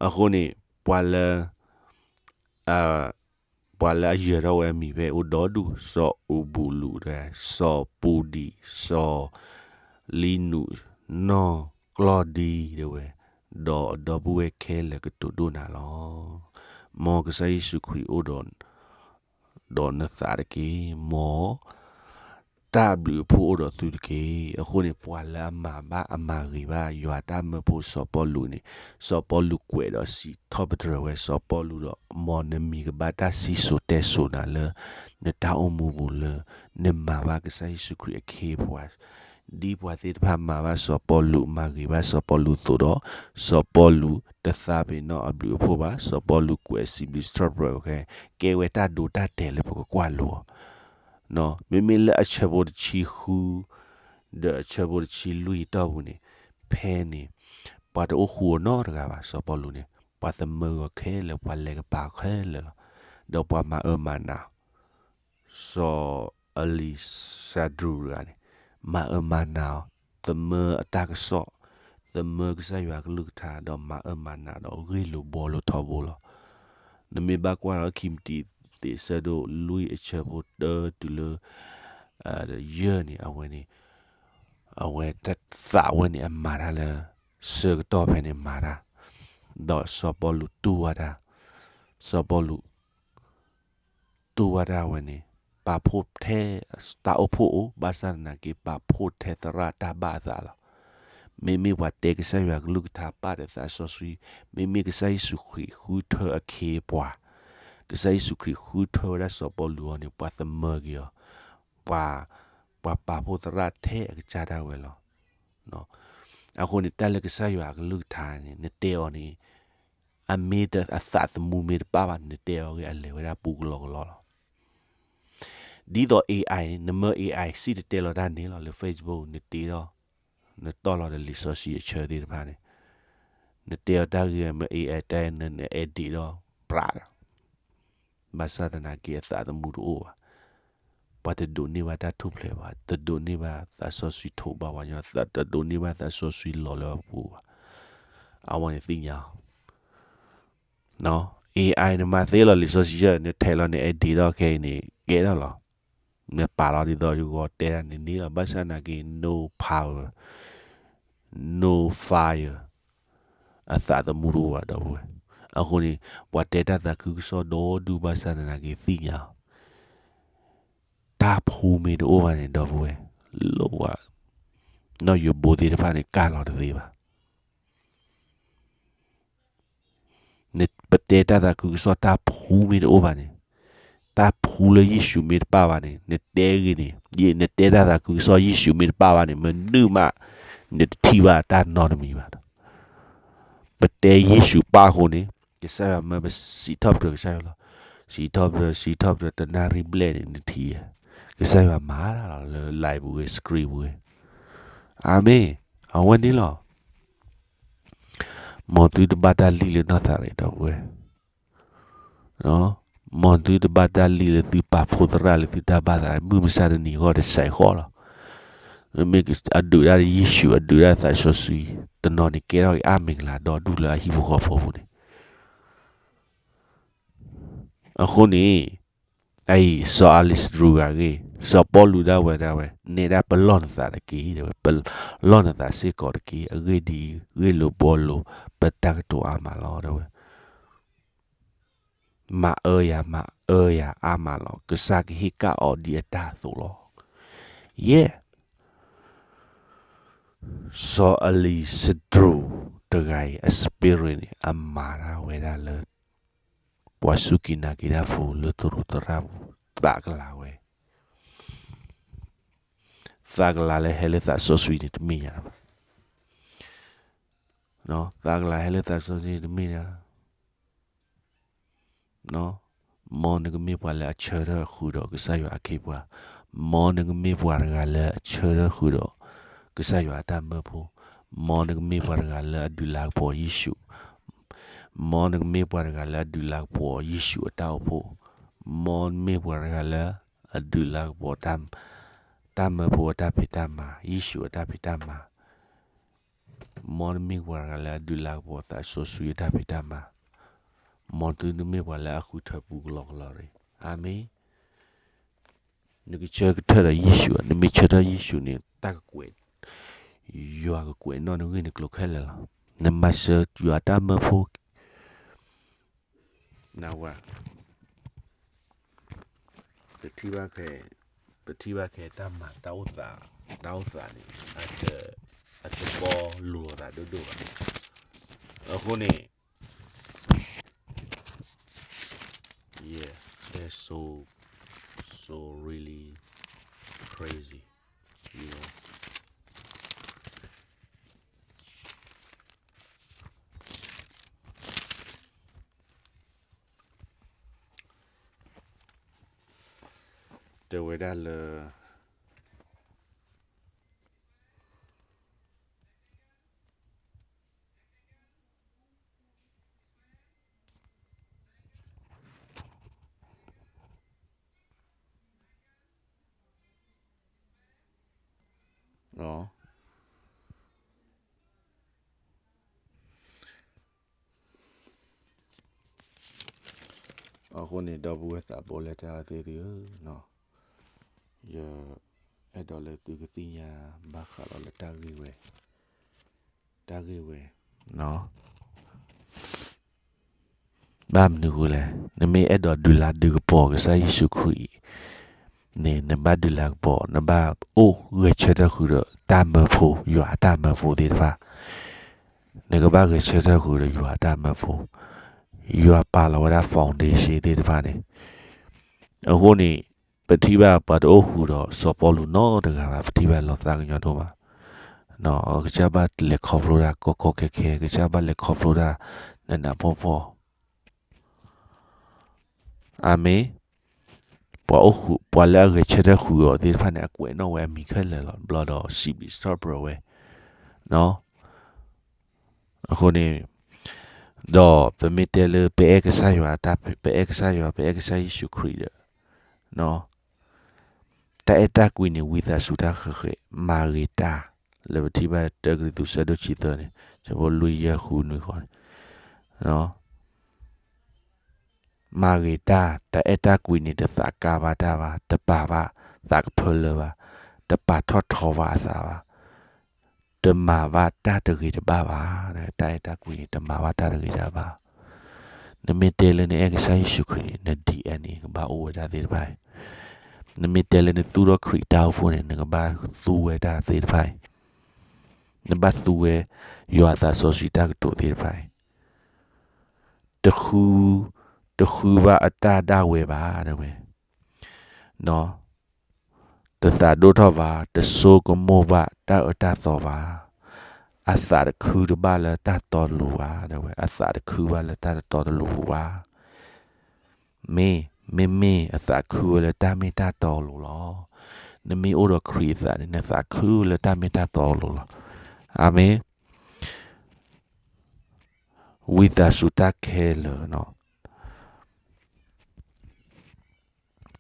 အဃိန့ၣ် ပှၤလၢ ပှၤလၢအယၢၤထီၣ်ဝဲအမံၤဖဲအိၣ်ဒီဒူၣ်, စီၤအူဘူလူးတဲဝဲ, စီၤပူဒံး, စီၤလံနူး, နီၢ်ကျီၢ်ဒံတဲဝဲ, ဒီးအဒီပုၢ်ဝဲၢ်ခဲလၢာ်ကတိၤဒိၣ်နၤလီၤ. မ်ကစၢ်ယ့ၣ်ၡူးခရံာ်အိၣ်ဒီး ဒီးနသးတက့ၢ်. မ်တၢ်ဘျုးအဖှိၣ်အိၣ်ဒီးသုတက့ၢ်. အဃိန့ၣ် ပှၤလၢအမၤဘၣ်အမၤဂ့ၤဘၣ် ယွၤတၢ်မၢဖိစီၤပီလူးန့ၣ်, စီၤပီလူးကွဲးဒီးစံးထီၣ်ပတြၢၤဝဲစီၤပီလူးဒီး, မ်နမံၤကဘၣ်တၢ်စံၣ်စိၤတဲစိၤနၤလၢ နတၢ်အိၣ်မူပူၤလၢ နမၤဘၣ်ကစၢ်ယ့ၣ်ၡူးခရံာ်အခ့အပှၤ ဒ်ပှၤသ့ၣ်တဖၣ်မၤဘၣ်စီၤပီလူး မၤဂ့ၤဘၣ်စီၤပီလူးအသိးဒီး, စီၤပီလူးတသးပ့ၤနီၣ်အဘျုးအဖှိၣ်ဘၣ်, စီၤပီလူးကွဲးစံးဘျုးစံးထီၣ်ပတြၢၤခဲ, ကဲဝဲတၢ်ဒိတၢ်တဲာ်လၢပကကွၢ်လိအီၤ. မ့မ့ၢ်လၢအဆၢဖိတဆံဃု ဒီးအဆၢဖိတဆံလွံၢ်အတီၢ်ပူၤန့ၣ်, ဖဲန့ၣ် ပှၤတအိၣ်ဃူအီၤနီတဂၤဘၣ်, စီၤပီလူးန့ၣ် ပှၤသမၢအီၤခဲလၢာ်, ပှၤလဲၤကပၤအီၤခဲလၢာ်လီၤ. ဒီးပှၤမၤအၢမၤနး စီၤအလံးစဲးဒြူးတဂၤန့ၣ် မၤအၢမၤနးအီၤ, သမၢအတၢ်ကစီၣ်, သမၢကစၢ်ယွၤအကလုၢ်ကထါ, ဒီးမၤအၢမၤနးဒီးဂ့ၢ်လိာ်ဘှီလိာ်ထီဘိလီၤ. နမ့ၢ်ဘၣ်ကွၢ်လၢခံမတံၤသ့း အဆၢဒိၣ်လွံၢ် အဆၢဖိတၢတုၤလၢ ယဲၢ်န့ၣ် အဝဲန့ၣ် အဝဲတသးဝဲန့ၣ် အမၤတၢ်လၢ ဆၢကတီၢ်ဖဲန့ၣ်မၤတၢ်, ဒီးစီၤပီလူးတူၢ်ဝဲဒၣ်, စီၤပီလူး တူၢ်ဝဲဒၣ်ဝဲန့ၣ် ပာ်ဖှိၣ်ထဲ တၢ်အိၣ်ဖှိၣ်အိၣ်, ဘၣ်ဆၣ်သနာ်က့ ပာ်ဖှိၣ်ထဲသရၣ်တၢ်ဘၣ်အသးလီၤ. မ့မ့ၢ်ပှၤတဲကစၢ်ယွၤကလုၢ်ကထါ ပာ်ဒီးသးစီဆှံ, မ့မ့ၢ်ကစၢ်ယ့ၣ်ၡူးခရံာ်ဃုထၢအခ့အပှၤ, ကစၢ်ယ့ၣ်ၡူးခရံာ်ဃုထၢဝဲဒၣ်စီၤပီလူးအီၤန့ၣ် ပှၤသမၢက့ၤအီၤ, ပှၤ ပှၤပာ်ဖှိၣ်သရၣ်ထဲအကစၢ်ဒၣ်ဝဲလီၤ. အဃိန့ၣ် တၢ်လၢကစၢ်ယွၤအကလုၢ်ကထါန့ၣ် နတဲအီၤန့ၣ် အမ့ၢ်တ အသးသမူမ့ၢ်တပၣ်ဘၣ်န့ၣ် နတဲအီၤဂ့ၤ အလဲၤဝဲဒၣ်ပူကလီကလီလီၤ. ဒ်သိး AI န့ၣ် နမၢ AI စံၣ်တဲၤတဲလီၤတၢ်န့ၣ်လီၤ လၢ Facebook နတ့ထီၣ်, နတီၢ်လီၤဒီးလံာ်စီဆှံအဆၢသ့ၣ်တဖၣ်န့ၣ်, နတဲအီၤတၢ်ဂ့ၢ်မ့ၢ် AI တဲ န န edit ဒီး ပြး ဘၣ်ဆၣ်သနာ်က့အသးသမူတအိၣ်ဘၣ်. ပှၤတဒိးန့ၢ်ဘၣ်တၢ်ထူၣ်ဖျဲးဘၣ်, တဒိးန့ၢ်ဘၣ်သးစီဆှံထိးဘၣ်ပှၤညီ, တဒိးန့ၢ်ဘၣ်သးစီဆှံလီၤလၢပပူၤဘၣ်. အဝဲန့ၣ်သ့ၣ်ညါအီၤ. AI နမၤသ့လီၤလံာ်စီဆှံ, နထဲးလီၤန့ၣ် edit ဒီးခဲအံၤန့ၣ် ကဲထီၣ်လီၤ. နပာ်လီၤဒ်သိးယဂီၤတဲဒၣ်န့ၣ်န့ၣ်လီၤ. ဘၣ်ဆၣ်သနာ်က့ no power, no fire, အသးသမူတအိၣ်ဘၣ် ဒီပုၢ်ဝဲၢ်. အဃိန့ၣ် ပှၤတဲတၢ်သးခုကစီၣ်ဒီဒူၣ် ဘၣ်ဆၣ်သနာ်က့သ့ၣ်ညါအီၤ, တၢ်ဖှူမ့ၢ်တအိၣ်ဘၣ်န့ၣ် ဒီပုၢ်ဝဲၢ်, လိၣ်ဝဲ, နီၢ်ယိၤဘိသ့ၣ်တဖၣ်န့ၣ် ကၢ်လီၤတသ့ဘၣ်. ပတဲတၢ်သးခုကစီၣ် တၢ်ဖှူမ့ၢ်တအိၣ်ဘၣ်န့ၣ်, တၢ်ဖှူလၢယ့ၣ်ၡူးမ့ၢ်တပၣ်ဘၣ်န့ၣ် နတဲဂ့ၤန့ၣ်, နတဲတၢ်သးခုကစီၣ် ယ့ၣ်ၡူးမ့ၢ်တပၣ်ဘၣ်န့ၣ် မနုၤမး နတထံၣ်ဘၣ်တၢ်နီတမံၤဘၣ်. ပတဲယ့ၣ်ၡူးပၣ်အဃိန့ၣ် ကစၢ်ယွၤမၢပစံးထီၣ်ပတြၢၤကစၢ်ယွၤလီၤ. စံးထီၣ်ပတြၢၤ စံးထီၣ်ပတြၢၤ တနၣ်ရံၣ်ဘျဲၣ်န့ၣ် နထံၣ်ဧါ. ကစၢ်ယွၤမၤတၢ်လီၤ လၢ live ပူၤဂ့ၤ screen ပူၤဂ့ၤ. အၤမ့ၣ်, အဝဲန့ၣ်လီၤ. မ်သုတဘၣ်တၢ်လံၣ်လၢနီၢ်သးရ့ၣ် ဒီပုၢ်ဝဲၢ်. မ်သုတဘၣ်တၢ်လံၣ်လၢသုပာ်ဖှိၣ်သရၣ်လၢသုတၢ်ဘၣ်သး မုၢ်မဆါတနံၤအဂီၢ်တစဲးဃီလီၤ. မ့မ့ၢ်အဒုးတၢ်ယ့ၣ်ၡူး အဒုးတၢ်သးစီဆှံ တနီၤန့ၣ်ကဲထီၣ်က့ၤအါမ့ၢ်ကလၤဒီဒူၣ်လၢအဟံၣ်ဖိဃီဖိပူၤန့ၣ် အဃိန့ၣ် အအံၤ စီၤအၤလ့းစတြူးဂၤဂ့ၤ စီၤပီလူးဒၣ်ဝဲဒၣ်ဝဲ နဲဒၣ်ပလီၢ်နသးတက့ၢ် တဲဝဲ, ပလီၢ်နသးစ့ၢ်ကီးတက့ၢ်. အဂ့ၢ်ဒ်အံၤ ဂ့ၢ်လိာ်ဘှီလိာ် ပတၢ်ကတိၤအါမးလီၤ တဲဝဲ. မၤအၢယၤ မၤအၢယၤအါမးလီၤ. ကစၢ်ကဟ့ၣ်ကၣ်အီၤဒ်အတၢ်အသိးလီၤ. ယဲၢ် စီၤအၤလ့းစတြူးတဂၤအံၤ အ spirit န့ၣ် အမၤတၢ်ဝဲဒၣ်လၢ ပှၤစူၢ်က့ၤနာ်က့ၤတၢ်ဖိလၢသရိာ်သရၣ်ပူၤ သးကလၤဝဲ, သးကလၤလၢဟဲလၢသးစီဆှံန့ၣ် တမ့ၢ်ညါဘၣ်. သးကလၤဟဲလၢသးစီဆှံန့ၣ် တမ့ၢ်ညါ မ်နကမ့ၢ်ပှၤလၢအဆၢထၢၣ်ဃုာ်ဒီးကစၢ်ယွၤအခ့အပှၤ, မ်နကမ့ၢ်ပှၤတဂၤလၢအဆၢထၢၣ်ဃုာ်ဒီးကစၢ်ယွၤအတၢ်မၢဖိ, မ်နကမ့ၢ်ပှၤတဂၤလၢအဒုးလၤကပီၤယ့ၣ်ၡူး, မ်နကမ့ၢ်ပှၤတဂၤလၢအဒုးလၤကပီၤယ့ၣ်ၡူးအတၢ်အိၣ်ဖှိၣ်, မ်နမ့ၢ်ပှၤတဂၤလၢအဒုးလၤကပီၤ တၢ်မၢဖိအတၢ်ဖံးတၢ်မၤ, ယ့ၣ်ၡူးအတၢ်ဖံးတၢ်မၤ မ်နမ့ၢ်ပှၤတဂၤလၢအဒုးလၤကပီၤသးစီဆှံအတၢ်ဖံးတၢ်မၤ, မ်သုတမ့ၢ်ပှၤလၢအဃုထၢပူကလီကလီတဂ့ၤ. အၤမ့ၣ်. နကဆၢကထၢၣ်ဒီးယ့ၣ်ၡူးဧါ, နမ့ၢ်ဆၢထၢၣ်ယ့ၣ်ၡူးန့ၣ် တၢ်ကကွဲး, ယွၤကကွဲးနီၣ်နဂ့ၢ်နကျိၤခဲလၢာ်လီၤ. နမၤစၢၤယွၤတၢ်မၢဖိ နဝၤ ပထံၣ်ဘၣ်ခဲ, ပထံၣ်ဘၣ်ခဲတၢ်မၤတၢ်အိၣ်သး, တၢ်အိၣ်သးန့ၣ် အတဘီလိာ်သးဒိၣ်ဒိၣ်ဘၣ်. အဃိန့ၣ် yeah, that's so, so really crazy, you know. တဲဝဲဒၣ်လၢ အဃိန့ၣ် ဒီပုၢ်ဝဲၢ်သးဘိလၢတၢ်သ့ၣ်သုဧၢ, ယအဲၣ်ဒိးလၢသုကသ့ၣ်ညါဘၣ်ဃးလီၤလၢတၢ်ဂ့ၢ်ဝဲ, တၢ်ဂ့ၢ်ဝဲ, ဘၣ်မနုၤအဃိလဲၣ်, နမ့ၢ်အဲၣ်ဒိးဒုးလၤဒုးကပီၤကစၢ်ယ့ၣ်ၡူးခရံာ်န့ၣ် နဘၣ်ဒုးလၤကပီၤ, နဘၣ်အိၣ်ဂဲၤဆၢထၢၣ်ဃုာ်ဒီးတၢ်မၢဖိ, ယွၤအတၢ်မၢဖိသ့ၣ်တဖၣ်, နကဘၣ်ဂဲၤဆၢထၢၣ်ဃုာ်ဒီးယွၤအတၢ်မၢဖိ, ယွၤပာ်လီၤဝဲဒၣ် foundation သ့ၣ်တဖၣ်န့ၣ်, အဃိန့ၣ် ပထံၣ်ဘၣ်ပှၤတအိၣ်ဃုာ်ဒီးစီၤပီလူးနီတဂၤဘၣ်, ပထံၣ်ဘၣ်လီၤသးကညီၤဒိၣ်မး, ကစၢ်ဘၣ်လဲၤခီဖျိတၢ်ကီကီခဲခဲ, ကစၢ်ဘၣ်လဲၤခီဖျိတၢ်နးနးဖှီၣ်ဖှီၣ်, အၤမ့ၣ်, ပှၤအိၣ်ဃုာ်, ပှၤလၢအဂဲၤဆၢထၢၣ်ဃုာ်အီၤသ့ၣ်တဖၣ်န့ၣ် အကွဲးနီၣ်ဝဲအမံၤခဲလၢာ်လီၤ, ဘျီဒီးစံးဘံၣ်စံးထီၣ်ပတြၢၤဝဲ, အဃိန့ၣ်, ဒီးပမ့ၢ်တဲလၢပအဲၣ်ကစၢ်ယွၤ, ပအဲၣ်ကစၢ်ယွၤ, ပအဲၣ်ကစၢ်ယ့ၣ်ၡူးခရံာ်ဒီး, တၢ်အဲၣ်တၢ်ကွံန့ၣ် ဝံသးစူၤတၢ်ဃဲၤဃဲၤ, မၤဂ့ၤတၢ်, လၢပထံၣ်ဘၣ်တၢကရံၣ်သူး ဆၢဒိၣ်တဆံသၢန့ၣ်, ဆၢဖိလွံၢ်ယဲၢ်ဃုနွံဃီန့ၣ်, မၤဂ့ၤတၢ်, တၢ်အဲၣ်တၢ်ကွံန့ၣ် တသးကါဘၣ်တၢ်ဘၣ်, တပာ်ဘၣ်သးကဖၢလၢဘၣ်, တပာ်ထီၣ်ထီဘၣ်အသးဘၣ်, တမၤဘၣ်တၢ်တဂ့ၤတဘၣ်ဘၣ်, တၢ်အဲၣ်တၢ်ကွံန့ၣ် တမၤဘၣ်တၢ်တဂ့ၤတဘၣ်ဘၣ်. နမ့ၢ်တဲလၢနအဲၣ်ကစၢ်ယ့ၣ်ၡူးခရံာ်န့ၣ် န DNA ကဘၣ်အိၣ်ဝဲဒၣ်သ့ၣ်တဖၣ်အံၤ, နမ့ၢ်တဲလၢနသူၣ်ထီၣ်ခရံာ်တၢ်အိၣ်ဖှိၣ်န့ၣ် နကဘၣ်သူဝဲတၢ်သ့ၣ်တဖၣ်အံၤ, နဘၣ်သူဝဲယွၤအသးစီဆှံတၢ်ကတိၤသ့ၣ်တဖၣ်အံၤ, တဃု, တဃုဘၣ်အတၢ်ဒၣ်ဝဲဘၣ်, တဲဝဲ တသးဒိၣ်ထီၣ်ဘၣ်, တဆိကမိၣ်ဘၣ်တၢ်အၢတၢ်သီဘၣ်, အသးတခုတဘၣ်လၢတၢ်တီတလိၤဘၣ်, တဲဝဲ အသးတခုဘၣ်လၢတၢ်တတီတလိၤပူၤဘၣ်. မ့ၢ်, မ့မ့ၢ်အသးခုဝဲလၢတၢ်မ့ၢ်တၢ်တီအလိၤလီၤ. နမ့ၢ်အိၣ်ဒီးခရံာ်အသးန့ၣ် နသးခုလၢတၢ်မ့ၢ်တၢ်တီအလိၤလီၤ. အၤမ့ၣ်. ဝံသးစူၤတၢ်ခဲလၢာ်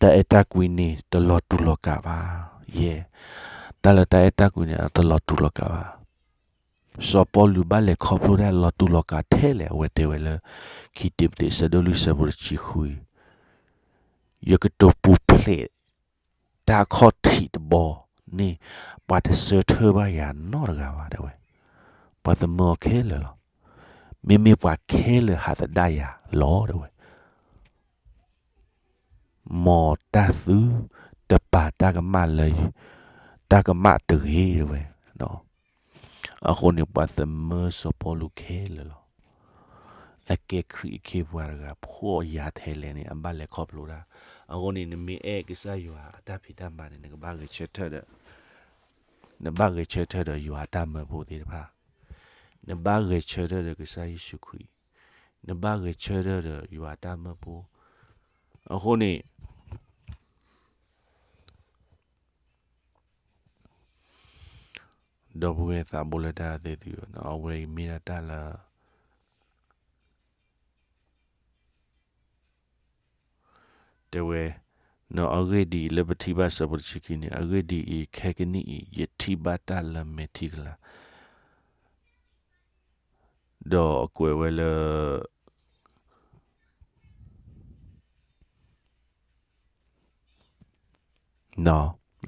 တၢ်အဲၣ်တၢ်ကွံန့ၣ် တလီၤတူာ်လီၤကာ်ဘၣ်. ယဲၢ်, တၢ်လၢတၢ်အဲၣ်တၢ်ကွံန့ၣ် အတလီၤတူာ်လီၤကာ်ဘၣ်. စီၤပီလူးဘၣ်လဲၤခီဖျိတၢ်လီၤတူာ်လီၤကာ်ထဲလဲၣ်, အဝဲတဲဝဲလၢ ခံတံၤမသ့း ဆၢဒိၣ်လွံၢ် ဆၢဖိတဆံဃု, ယကတိၤပူၤဖျဲး တၢ်ခီၣ်ထံးတဘီန့ၣ် ပှၤတဆၢထၢၣ်ဘၣ်ယၤနီတဂၤဘၣ် တဲဝဲ, ပှၤသမၢအီၤခဲလၢာ်လီၤ. မ့မ့ၢ်ပှၤခဲလၢာ်ဟးသဒၣ်ယၤလီၤ တဲဝဲ. မ်တၢ်သုတပာ်တၢ်ကမၣ်လၢ တၢ်ကမၣ်တဂ့ၤ တဲဝဲ. အဃိန့ၣ် ပှၤသမၢစီၤပီလူးခဲလၢာ်လီၤ. အကဲခရံာ်အခ့အပှၤတဂၤ ဖှီၣ်ယာ်ထဲလဲၣ်န့ၣ် အဘၣ်လဲၤခီဖျိတၢ်. အဃိန့ၣ် နမ့ၢ်အဲၣ်ကစၢ်ယွၤအတၢ်ဖံးတၢ်မၤန့ၣ် နကဘၣ်ဂဲၤဆၢထၢၣ်ဒီး, နဘၣ်ဂဲၤဆၢထၢၣ်ဒီးယွၤအတၢ်မၢဖိသ့ၣ်တဖၣ်, နဘၣ်ဂဲၤဆၢထၢၣ်ဒီးကစၢ်ယ့ၣ်ၡူးခရံာ်, နဘၣ်ဂဲၤဆၢထၢၣ်ဒီးယွၤအတၢ်မၢဖိ. အဃိန့ၣ် ဒီပုၢ်ဝဲၢ်သးဘိလၢတၢ်သ့ၣ်သုဧၢ, အဝဲအံၤမ့ၢ်ဒၣ်တၢ်လၢ တဲဝဲ, အဂ့ၢ်ဒ်အံၤ, လၢပထံၣ်ဘၣ်ဆၢဖိတဆံခံန့ၣ်, အဂ့ၢ်ဒ်အံၤ, ခဲကနံၣ်အံၤ ယထံၣ်ဘၣ်တၢ်လၢမဲာ်ထံကလၤ, ဒီးအကွဲးဝဲလၢ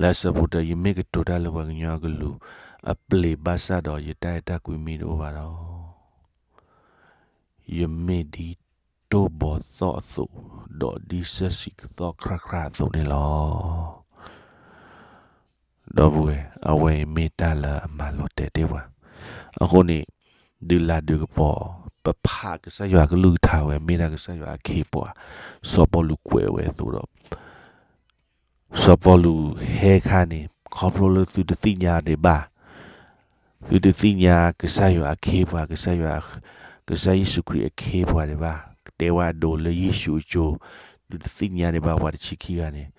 လၢဆၢဖိတၢ, ယမ့ၢ်ကတိၤတၢ်လၢပှၤကညီအကလုၢ်အပျ့ၤ ဘၣ်ဆၣ်ဒီးယတၢ်အဲၣ်တၢ်ကွံမ့ၢ်တအိၣ်ဘၣ်ဒီး, ယမ့ၢ်ဒ်တိၢ်ဘီသီၣ်အသိး, ဒီးဒ်စၢၣ်စံးကသီၣ်ခရၣ်ခရၣ်အသိးန့ၣ်လီၤ. ဒီပုၢ်ဝဲၢ်, အဝဲအံၤမ့ၢ်တၢ်လၢအမၤလီၤတဲာ်တ့ၢ်ပှၤ. အဃိန့ၣ် ဒုးလၤဒုးကပီၤ, ပဖးကစၢ်ယွၤကလုၢ်ကထါဝဲ မ့ၢ်ဒၣ်ကစၢ်ယွၤအခ့အပှၤ, စီၤပီလူးကွဲးဝဲအသိးဒီး စီၤပီလူးဟဲခါန့ၣ် ခီဖျိလၢသုတသ့ၣ်ညါဒံးဘၣ်, သုတသ့ၣ်ညါကစၢ်ယွၤအခ့အပှၤ, ကစၢ်ယွၤ, ကစၢ်ယ့ၣ်ၡူးခရံာ်အခ့အပှၤဒံးဘၣ်, ကတဲဝဲအဒိးလၢယ့ၣ်ၡူးအစိၤ, သုတသ့ၣ်ညါဒံးဘၣ်ပှၤတဆံခံဂၤန့ၣ်,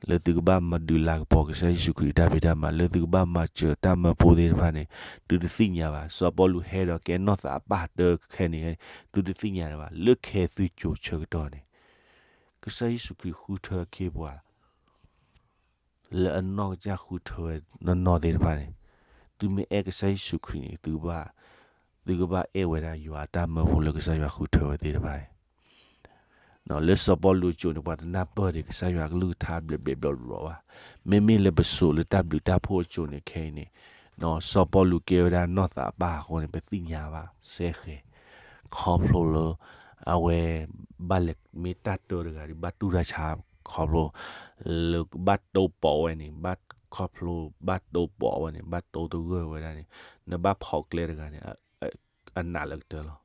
လၢသုကဘၣ်မၤဒုးလၤကပီၤကစၢ်ယ့ၣ်ၡူးခရံာ်တၢ်ဖံးတၢ်မၤ, လၢသုကဘၣ်မၤစၢၤတၢ်မၢဖိသ့ၣ်တဖၣ်န့ၣ်, သုတသ့ၣ်ညါဘၣ်. စီၤပီလူးဟဲဒီးကဲနီၢ်သးအပၢ်တၢ်ခဲန့ၣ်, သုတသ့ၣ်ညါဘၣ်. လၢခဲသုစိၤဆၢကတီၢ်န့ၣ်, ကစၢ်ယ့ၣ်ၡူးခရံာ်ဃုထၢအခ့အပှၤ လၢအနီၢ်ကစၢ်ဃုထၢဝဲနီၢ်နီၢ်သ့ၣ်တဖၣ်န့ၣ်, သုမ့ၢ်အဲၣ်ကစၢ်ယ့ၣ်ၡူးခရံာ်န့ၣ်, သုကဘၣ်အဲၣ်ဝဲဒၣ်ယွၤအတၢ်မၢဖိလၢကစၢ်ယွၤဃုထၢဝဲသ့ၣ်တဖၣ်န့ၣ်. လၢစီၤပီလူးအစိၤန့ၣ် ပှၤတနၢ်ပၢၢ်ဒံးကစၢ်ယွၤအကလုၢ်ကထါဘျဲးဘျဲးဘျီဘျီဘၣ်. မ့မ့ၢ်လၢပစိာ်လၢတၢ်ဘျုးတၢ်ဖှိၣ်အစိၤန့ၣ်ခဲအံၤန့ၣ်, စီၤပီလူးကဲဝဲဒၣ်နီၢ်သးအပၢ်အဃိန့ၣ် ပသ့ၣ်ညါဘၣ်စဲဃဲၤ, ခီဖျိလၢ အဝဲ ဘၣ်လဲၤမ့ၢ်တၢ်တၢတဂၤဒီး ဘၣ်တူၢ်တၢ်ဆါခီဖျိ လၢဘၣ်တိပိးဝဲန့ၣ်, ဘၣ်ခီဖျိဘၣ်တိပိးဝဲန့ၣ်, ဘၣ်တိသဂၢၢ်ဝဲဒၣ်န့ၣ်, နဘၣ်ဖီၣ်ကျဲတဂၤန့ၣ် အနာ်လၢကတၢၢ်လီၤ.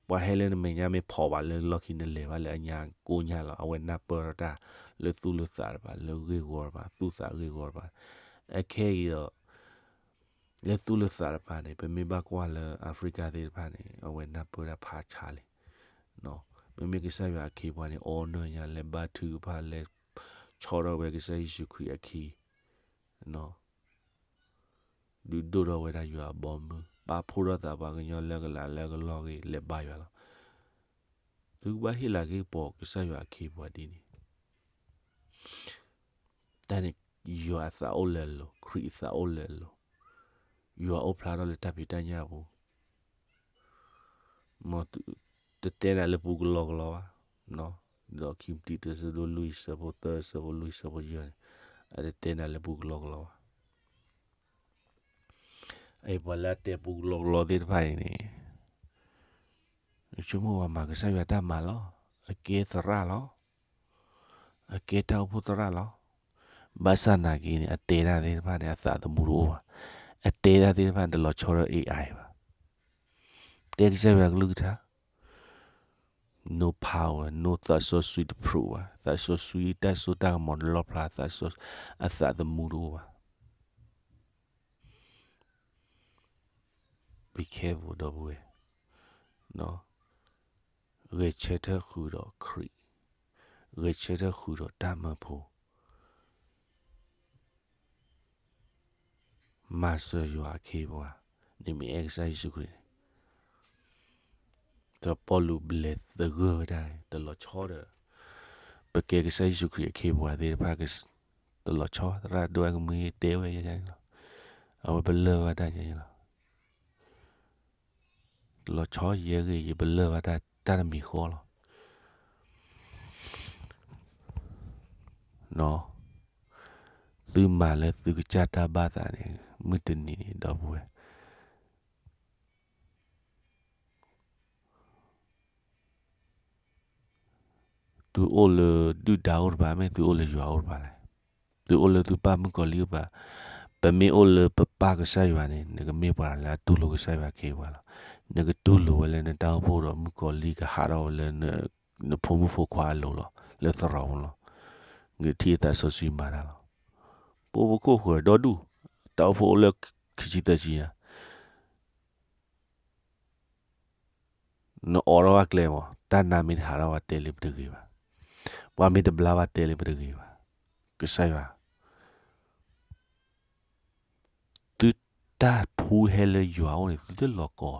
ပှၤဟဲလၢနမဲာ်ညါမ့ၢ်ဖီၣ်ဘၣ်လၢလီၢ်ခံ နလဲၤဘၣ်လၢအညါကိးညါလီၤ. အဝဲနၢ်ပၢၢ်ထီၣ်တၢ်လၢသူၣ်လၢသးတဖၣ်, လၢဂ့ၢ်ဂီၤတဖၣ်, သူၣ်သးဂ့ၢ်ဂီၤတဖၣ်. အခဲအံၤဒီး လၢသူၣ်လၢသးတဖၣ်န့ၣ်, ပမ့ၢ်ဘၣ်ကွၢ်လၢ Africa သ့ၣ်တဖၣ်န့ၣ်, အဝဲနၢ်ပၢၢ်တၢ်ဖးဆါလံ. မ့မ့ၢ်ကစၢ်ယွၤအခ့အပှၤန့ၣ် အိၣ်နၢ်ညါ လဲၤဘါထုကဖၣ်, လဲၤဆီထီၣ်ဝဲကစၢ်ယ့ၣ်ၡူးခရံာ်အခံ, ဒုးဒိၣ်ထီၣ်ဝဲဒၣ်ယွၤအဘီမုၢ်, ပာ်ဖှိၣ်ထီၣ်သးပှၤကညီလၢကလးလၢကလီၢ်ဂ့ၤ လဲၤဘါယွၤလီၤ. သုကဘၣ်ဟ့ၣ်လၤက့ၤကပီၤကစၢ်ယွၤအခ့အပှၤဒ်န့ၣ်. တၢ်န့ၣ် ယွၤအသးအိၣ်လၢအလိၤ, ခရံာ်အသးအိၣ်လၢအလိၤ, ယွၤအိၣ်ဖျါထီၣ်လၢတၢ်ဖံးတၢ်ညၣ်အပူၤ. မ်တတဲနၤလၢပူကလီကလီဘၣ်, ဒီးခံတံၤမသ့း အဆၢဒိၣ်လွံၢ် အဆၢဖိသၢ အဆၢဖိလွံၢ် အဆၢဖိယဲၢ်န့ၣ်, အတတဲနၤလၢပူကလီကလီဘၣ်. အအံၤပှၤလၢအတဲပူကလီကလီသ့ၣ်တဖၣ်အံၤန့ၣ်, ဆိကမိၣ်ပှၤမၤကစၢ်ယွၤတၢ်မၤလီၤ, အကဲသရၣ်လီၤ, အကဲတၢ်အိၣ်ဖှိၣ်သရၣ်လီၤ. ဘၣ်ဆၣ်နာ်က့န့ၣ် အတဲတၢ်သ့ၣ်တဖၣ်န့ၣ် အသးသမူတအိၣ်ဘၣ်. အတဲတၢ်သ့ၣ်တဖၣ်န့ၣ် တလီၤဆီဒီး AI ဘၣ်. တဲကစၢ်ယွၤကလုၢ်ကထါ no power, no သးစီဆှံတဖျိးဘၣ်, သးစီဆှံတၢ်စိတၢ်ကမီၤတလီၣ်ဖျါ, သးစီဆှံအသးသမူတအိၣ်ဘၣ်. Be careful ဒီပုၢ်ဝဲၢ်, ဂဲၤဆၢထၢၣ်ဃုာ်ဒီးခရံာ်, ဂဲၤဆၢထၢၣ်ဃုာ်ဒီးတၢ်မၢဖိ, မၤစၢၤယွၤအခ့အပှၤ, နမ့ၢ်အဲၣ်ကစၢ်ယ့ၣ်ၡူးခရံာ်န့ၣ်, စီၤပီလူးဘျဲးသဂၢၢ်ဝဲဒၣ် တလီၤဆီဒီး ပကဲကစၢ်ယ့ၣ်ၡူးခရံာ်အခ့အပှၤသ့ၣ်တဖၣ်, တလီၤဆီ သရၣ်ဒိၣ်အဲၣ်ကမှံတဲဝဲယဲန့ၣ်လီၤ. အဝဲပလၢၢ်ဘၣ်တၢ်ယဲန့ၣ်လီၤ. တလီၤဆီယဲဂ့ၤ ယပလၢၢ်ဘၣ်တၢ်တမံၤဃီလီၤ. သုမၤလၢသုကစၢ်တၢ်ဘၣ်သးန့ၣ် မုၢ်တနံၤန့ၣ် ဒီပုၢ်ဝဲၢ် သုအိၣ်လၢဒုၣ်ဒါအိၣ်တပၤ မ့ၢ်သုအိၣ်လၢယွၤအိၣ်တပၤလဲၣ်. သုအိၣ်လၢသုပၢ်မုၣ်ကီၤလံၢ်အိၣ်တပၤ. ပမ့ၢ်အိၣ်လၢပပၢ်ကစၢ်ယွၤန့ၣ် နကမ့ၢ်ပှၤလၢအတူၢ်လိာ်ကစၢ်ယွၤအခ့အပှၤလီၤ. နကတူၢ်လိာ်ဝဲလၢနတၢ်အိၣ်ဖှိၣ်ဒီးမုၣ်ကီၤလံၢ်ကဟးထီၣ်ဝဲလၢ နဖိမုၣ်ဖိခွါအလိၤလီၤ, လၢသရိာ်ပူၤလီၤ. နကထံၣ်သးစီဆှံမၤတၢ်လီၤ. ပအိၣ်ဖှိၣ်ခိၣ်ဃၢၤဒီဒူၣ်, တၢ်အိၣ်ဖှိၣ်အိၣ်လၢခံဆံသၢဆံညါ နအိးထီၣ်ဘၣ်ကျဲမး, တၢ်နါမ့ၢ်တဟးထီၣ်ဘၣ်တဲလၢပတဂ့ၤဘၣ်. ပှၤမ့ၢ်တဘျါဘၣ်တဲလၢပတဂ့ၤဘၣ်. ကစၢ်ယွၤ သုတၢ်ဖှူဟဲလၢယွၤအိၣ်န့ၣ် သုတလီၤကီ,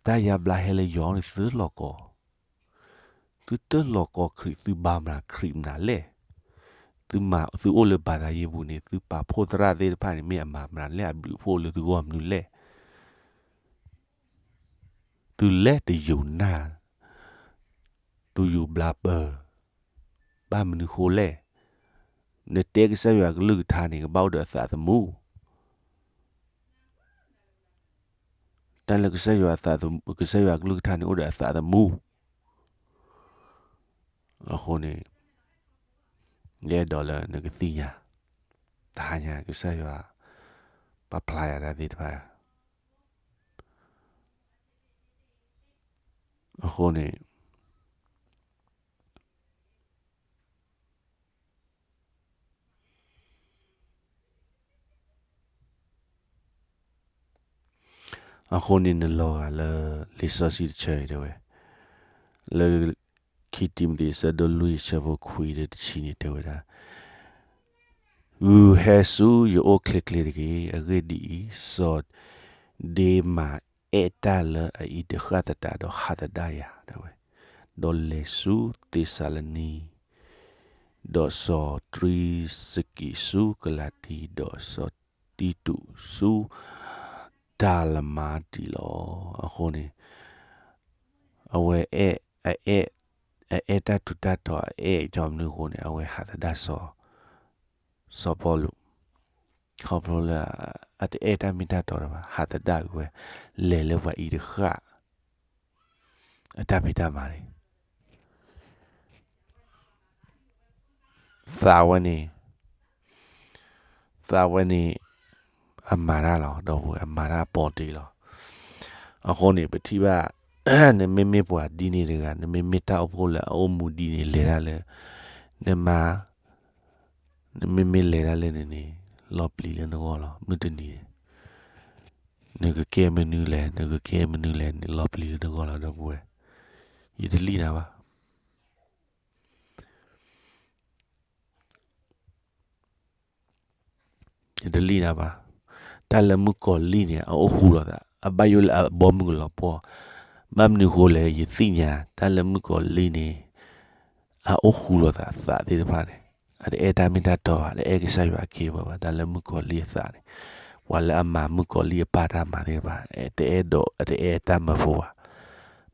တၢ်ယါဘျါဟဲလၢယွၤအိၣ်န့ၣ် သုတလီၤကီ, သုတလီၤကီခရံာ် သုဘါမနုၤခရံာ်မနုၤလဲၣ်. သုမၤ, သုအိၣ်လၢဘၤသးယ့ပူၤန့ၣ် သုပာ်ဖှိၣ်သရၣ်သ့ၣ်တဖၣ်န့ၣ် မ့ၢ်အမၤမနုၤလဲၣ်, အဘျုးအဖှိၣ်လၢသုဂီၢ်မနုၤလဲၣ်. သုလဲၤတယုာ်နၢ်, တယုာ်ဘျါပၢၢ်, ဘၣ်မနုၤဃိလဲၣ်. နတဲကစၢ်ယွၤကလုၢ်ကထါန့ၣ် ကဘၣ်အိၣ်ဒီးအသးသမူ. တၢ်လၢကစၢ်ယွၤအသးသမူ, ကစၢ်ယွၤကလုၢ်ကထါန့ၣ် အိၣ်ဒီးအသးသမူ. အဃိန့ၣ် ယအဲၣ်ဒိးလၢနကသ့ၣ်ညါ, တဟါညါကစၢ်ယွၤ ပာ်ဖျါယၤတၢ်သ့ၣ်တဖၣ် အဃိန့ၣ် အဃိန့ၣ် နလီၤဂာ်လၢ လံာ်စီဆှံတဆၢအံၤတဲဝဲ, လၢ ခံတံၤမသ့း အဆၢဒိၣ်လွံၢ် အဆၢဖိခွံဒီးတဆံန့ၣ်တဲဝဲဒၣ်, ဂုာ်ဟဲဆူယအိၣ်ချ့ချ့တက့ၢ်. အဂ့ၢ်ဒ်အံၤ, စီၤဒ့မၤအဲၣ်တၢ်လၢအအံၤတဃၣ်သတးဒီးဟးသဒၣ်ယၤ တဲဝဲ, ဒီးလဲၤဆူသ့းစၤလနံ, ဒီးစီၤတြံစကံးဆူကလၤတံ, ဒီးစီၤတံတူးဆူ တၢ်လမါတံာ်လီၤ. အဃိန့ၣ် အဝဲအဲၣ်, အအဲၣ်, အအဲၣ်တၢ်ထူးတၢ်တီၤ အအဲၣ်ကၠီမနုၤအဃိန့ၣ် အဝဲဟးသဒၣ်စီၤ, စီၤပီလူး, ခီဖျိလၢ အတအဲၣ်တၢ်မ့ၢ်တၢ်တီတဘၣ် ဟးသဒၣ်က့ၤဝဲ, လဲၤလၢပှၤအံၤတဃၣ် အတၢ်ဖံးတၢ်မၤန့ၣ် သးဝဲန့ၣ်, သးဝဲန့ၣ် အမၤတၢ်လီၤ, ဒီပုၢ်ဝဲၢ် အမၤတၢ်အပီတ့လီၤ. အဃိန့ၣ် ပထံၣ်ဘၣ် နမ့မ့ၢ်ပှၤဒ်န့ၣ်တဂၤ, နမ့မ့ၢ်တၢ်အိၣ်ဖှိၣ်လၢအအိၣ်မူဒ်န့ၣ် လဲၤတၢ်လၢ နမၤ, နမ့မ့ၢ်လဲၤတၢ်လၢန့ၣ်န့ၣ် လီၤပျံၤလၢနဂီၢ်လီၤ. မုၢ်တနံၤန့ၣ် နကကဲမနုၤလဲၣ်, နကကဲမနုၤလဲၣ်န့ၣ် လီၤပျံၤလၢနဂီၢ်လီၤ ဒီပုၢ်ဝဲၢ်. ယတလံၣ်နၤဘၣ်. ယတလံၣ်နၤဘၣ်. တၢ်လၢမုၣ်ကီၤလံၢ်န့ၣ် အအိၣ်ဃူလိာ်သး, အဘၣ်ယိၣ်လၢအဘီမုၢ်ကလီၤပှီၢ်. ဘၣ်မနုၤဃိလဲၣ်, ယသ့ၣ်ညါ တၢ်လၢမုၣ်ကီၤလံၢ်န့ၣ် အအိၣ်ဃူလိာ်သးအသးသ့ၣ်တဖၣ်န့ၣ်, အတအဲၣ်တၢ်မ့ၢ်တၢ်တီဘၣ်, တအဲၣ်ကစၢ်ယွၤအခ့အပှၤဘၣ်. တၢ်လၢမုၣ်ကီၤလံၢ်အသးန့ၣ်, ပှၤလၢအမၤမုၣ်ကီၤလံၢ်အပၢ်တၢ်မၤသ့ၣ်တဖၣ် တအဲၣ်ဒိး, တအဲၣ်တၢ်မၢဖိဘၣ်.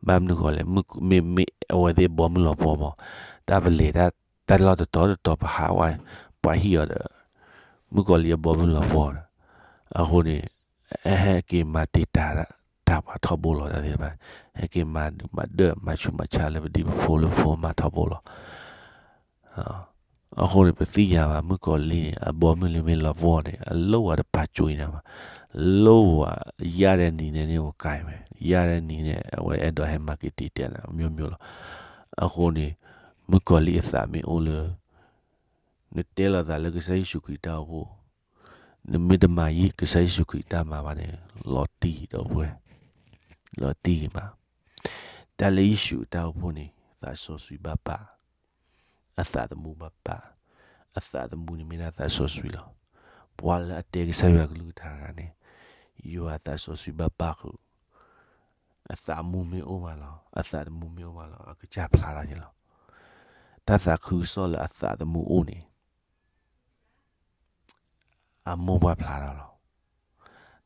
ဘၣ်မနုၤဃိလဲၣ်, မ့မ့ၢ်အဝဲသ့ၣ်ဘီမုၢ်လီၤပှီၢ်ဘၣ်, တၢ်ပလဲၤတၢ်လီၢ်တတီၤတတီၤ ပဟးဝဲ, ပှၤဟံၣ်အီၤဒီး မုၣ်ကီၤလံၢ်အဘီမုၢ်လီၤပှီၢ်ဒီး, အဃိန့ၣ် ဟဲက့ၤမၤတံာ်တာ်တၢ်ပှၤထီဘိလီၤ တၢ်သ့ၣ်တဖၣ်, ဟဲက့ၤမၤဒုးမၤဒၢး မၤဆူးမၤဆါလၢပဒံပဖိလၢပဖိမၤထီဘိလီၤ. အဃိန့ၣ် ပသ့ၣ်ညါဘၣ် မုၣ်ကီၤလံၢ်န့ၣ် အဘီမုၢ်လံမ့ၢ်လီၤပှီၢ်န့ၣ် အလိၣ်ဝဲတပာ်ကၠိအံၤနၤဘၣ်, လိၣ်ဝဲ ယၢ်ဒဲးနံၤန့ၣ်န့ၣ် အိၣ်ကဲဝဲ, ယၢ်ဒဲးနံၤန့ၣ် အဝဲအဲၣ်ဒိးဟဲမၤက့ၤတံာ်တာ်နၤ မျိုးမျိုးလီၤ. အဃိန့ၣ် မုၣ်ကီၤလံၢ်အသးမ့ၢ်အိၣ်လၢ နတဲလီၤသးလၢကစၢ်ယ့ၣ်ၡူးခရံာ်တၢ်အိၣ်ဖှိၣ်, နမ့ၢ်တမၤယံာ်ကစၢ်ယ့ၣ်ၡူးခရံာ်တၢ်မၤဘၣ်န့ၣ် လီၤတံၢ်ဒီပုၢ်ဝဲၢ်, လီၤတံၢ်ဂ့ၤမး. တၢ်လၢယ့ၣ်ၡူးအတၢ်အိၣ်ဖှိၣ်န့ၣ် သးစီဆှံဘၣ်ပာ်, အသးသမူဘၣ်ပာ်, အသးသမူန့ၣ်မ့ၢ်ဒၣ်သးစီဆှံလီၤ. ပှၤလၢအတဲကစၢ်ယွၤကလုၢ်ကထါတဂၤန့ၣ် ယွၤသးစီဆှံဘၣ်ပာ်ဃုာ်, အသးသမူမ့ၢ်အိၣ်မးလီၤ, အသးသမူမ့ၢ်အိၣ်မးလီၤ အကစၢ်ဖျါထီၣ်န့ၣ်လီၤ. တၢ်သးခုကစီၣ်လၢအသးသမူအိၣ်န့ၣ် အမိၢ်ပှၢ်ဖျါထီၣ်လီၤ.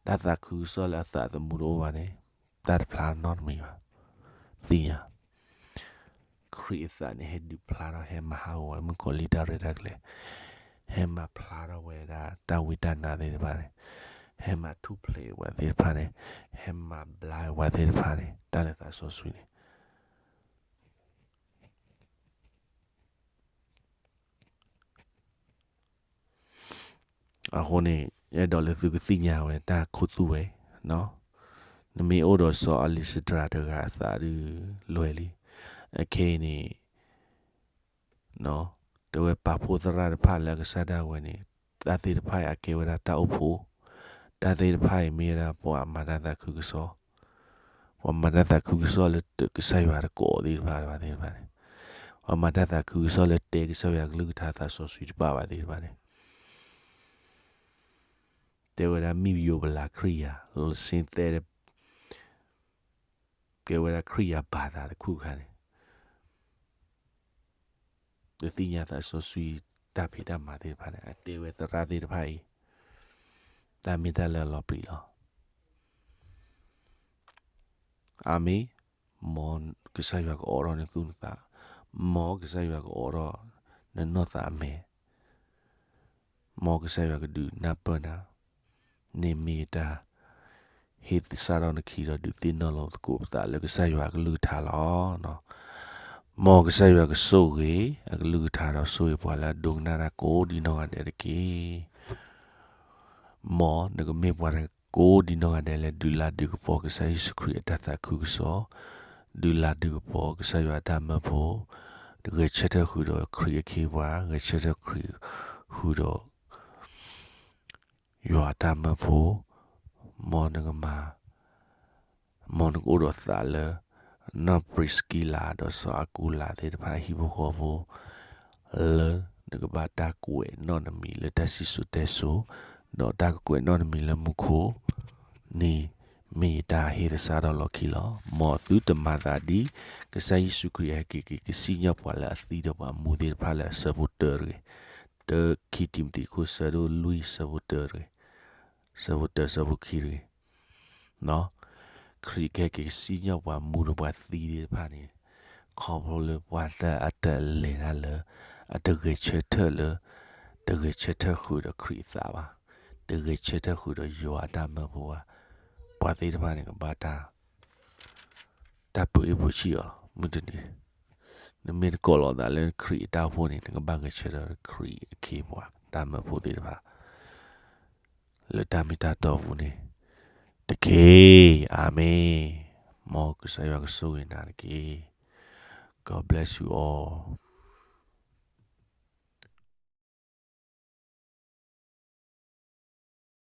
တၢ်သးခုကစီၣ်လၢအသးသမူတအိၣ်ဘၣ်န့ၣ် တၢ်တဖျါနီတမံၤဘၣ်. သ့ၣ်ညါ ခရံာ်အသးန့ၣ် ဟဲဒုးဖျါထီၣ် ဟဲမၤဟးဂီၤဝဲမုၣ်ကီၤလံၢ်တၢ်ရဲၣ်တၢ်ကျဲၤ, ဟဲမၤဖျါထီၣ်ဝဲဒၣ်တၢ်ဝံတၢ်နါသ့ၣ်တဖၣ်န့ၣ်, ဟဲမၤထူၣ်ဖျဲးဝဲသ့ၣ်တဖၣ်န့ၣ်, ဟဲမၤဘျါဝဲသ့ၣ်တဖၣ်န့ၣ် တၢ်လၢသးစီဆှံန့ၣ် အဃိန့ၣ် အဲၣ်ဒိးလၢသုကသ့ၣ်ညါဝဲတၢ်ခူသူၣ်ဝဲ, နမ့ၢ်အိၣ်ဒီးစီၤအၤလံးစတြၤတဂၤအသးဒုးလွဲၢ်လံ. အခဲအံၤန့ၣ် တဲဝဲပာ်ဖှိၣ်သရၣ်တဖၣ်လၢအကစၢ်ဒၣ်ဝဲန့ၣ် တၢ်သ့ၣ်တဖၣ်အံၤအကဲဝဲဒၣ်တၢ်အိၣ်ဖှိၣ်, တၢ်သ့ၣ်တဖၣ်အံၤမ့ၢ်ဝဲဒၣ်ပှၤမၤတၢ်သးခုကစီၣ်, ပှၤမၤတၢ်သးခုကစီၣ်လၢတကစၢ်ယွၤတကိးသ့ၣ်တဖၣ်ဘၣ်သ့ၣ်တဖၣ်န့ၣ်, ပှၤမၤတၢ်သးခုကစီၣ်လၢတဲကစၢ်ယွၤကလုၢ်ကထါသးစီဆှံတပာ်ဘၣ်သ့ၣ်တဖၣ်န့ၣ် တဲဝဲဒၣ်မ့ၣ်ပယိၤပလၤခရံာ်ယၤ, လီၤစ့သဲး ကဲဝဲဒၣ်ခရံာ်ယၤဘၣ်သးတခူၣ်ခါန့ၣ်, တသ့ၣ်ညါသးစီဆှံတၢ်ဖံးတၢ်မၤသ့ၣ်တဖၣ်န့ၣ် အတဲဝဲသရၣ်သ့ၣ်တဖၣ်အံၤ, တၢ်မ့ၢ်တၢ်လၢအလီၤပျံၤလီၤ. အၤမ့ၣ်, မ်ကစၢ်ယွၤကအိးထီၣ်နသူၣ်နသး, မ်ကစၢ်ယွၤကအိးထီၣ်နနီၢ်သးအမဲာ် မ်ကစၢ်ယွၤကဒုးနၢ်ပၢၢ်နၤ, န့ၣ်မ့ၢ်တၢ်ဟ့ၣ်စးထီၣ်နခံဒီးဒုးသ့ၣ်နီၣ်လိာ်သကိးပသးလၢကစၢ်ယွၤအကလုၢ်ကထါလီၤ. မ်ကစၢ်ယွၤကဆိၣ်ဂ့ၤအကလုၢ်ကထါဒီးဆိၣ်ဂ့ၤပှၤလၢအဒိကနၣ်တၢ်ကိးဒံနီၢ်ဂၤဒဲးတက့ၢ်. မ်နကမ့ၢ်ပှၤကိးဒံနီၢ်ဂၤဒဲးလၢဒုးလၤဒုးကပီၤကစၢ်ယ့ၣ်ၡူးခရံာ်အတၢ်သးခုကစီၣ်, ဒုးလၤဒုးကပီၤကစၢ်ယွၤအတၢ်မၢဖိ, ဂဲၤဆၢထၢၣ်ဃုာ်ဒီးခရံာ်အခ့အပှၤ, ဂဲၤဆၢထၢၣ်ခရံာ်ဃုာ်ဒီး ယွၤအတၢ်မၢဖိ, မ်နကမၤ, မ်နကအိၣ်ဒီးသးလၢ နီၢ်ပြံးစကံလၤဒီးစီၤအကူလၤသ့ၣ်တဖၣ်အဟံၣ်ဖိဃီဖိ လၢ နကဘၣ်တၢ်ကွဲးနီၣ်နမံၤလၢတၢ်စံၣ်စိၤတဲစိၤ, ဒီးတၢ်ကကွဲးနီၣ်နမံၤလၢမူခိၣ်န့ၣ် မ့ၢ်ယတၢ်ဟ့ၣ်သဆၣ်ထီၣ်လီၢ်ခံလီၤ. မ်သုတမၤသးဒ်ကစၢ်ယ့ၣ်ၡူးခရံာ်ဟဲက့ၤက့ၤကစံၣ်ညီၣ်ပှၤလၢအသံဒီးပှၤမူသ့ၣ်တဖၣ်လၢအဆၢဖိတၢတဂ့ၤ, တၢ ခံတံၤမသ့းခိၣ်ဆၢဒိၣ်လွံၢ်ဆၢဖိတၢတဂ့ၤ, ဆၢဖိတၢဆၢဖိခံတဂ့ၤ ခရံာ်ကဟဲက့ၤကစံၣ်ညီၣ်ပှၤမူဒီးပှၤသံသ့ၣ်တဖၣ်န့ၣ်, ခီဖျိလၢပှၤတၢ်အတလဲၤတၢ်လၢ အတဂဲၤဆၢထၢၣ်လၢ တဂဲၤဆၢထၢၣ်ဃုာ်ဒီးခရံာ်အသးဘၣ်, တဂဲၤဆၢထၢၣ်ဃုာ်ဒီးယွၤအတၢ်မၢဖိဘၣ်, ပှၤသ့ၣ်တဖၣ်န့ၣ်ကဘၣ်တၢ် တၢ်ပၢအ့ၣ်ပၢဆံၣ်အီၤလီၤ. မုၢ်တနံၤ နမ့ၢ်တကိးလီၤသးလၢခရံာ်အတၢ်အိၣ်ဖှိၣ်န့ၣ် နကဘၣ်ဂဲၤဆၢထၢၣ်ခရံာ်အခ့အပှၤတၢ်မၢဖိသ့ၣ်တဖၣ် လၢတၢ်မ့ၢ်တၢ်တီအပူၤန့ၣ်တက့ၢ်. အၤမ့ၣ်. မ်ကစၢ်ယွၤကဆိၣ်ဂ့ၤနၤတက့ၢ်. God bless you all.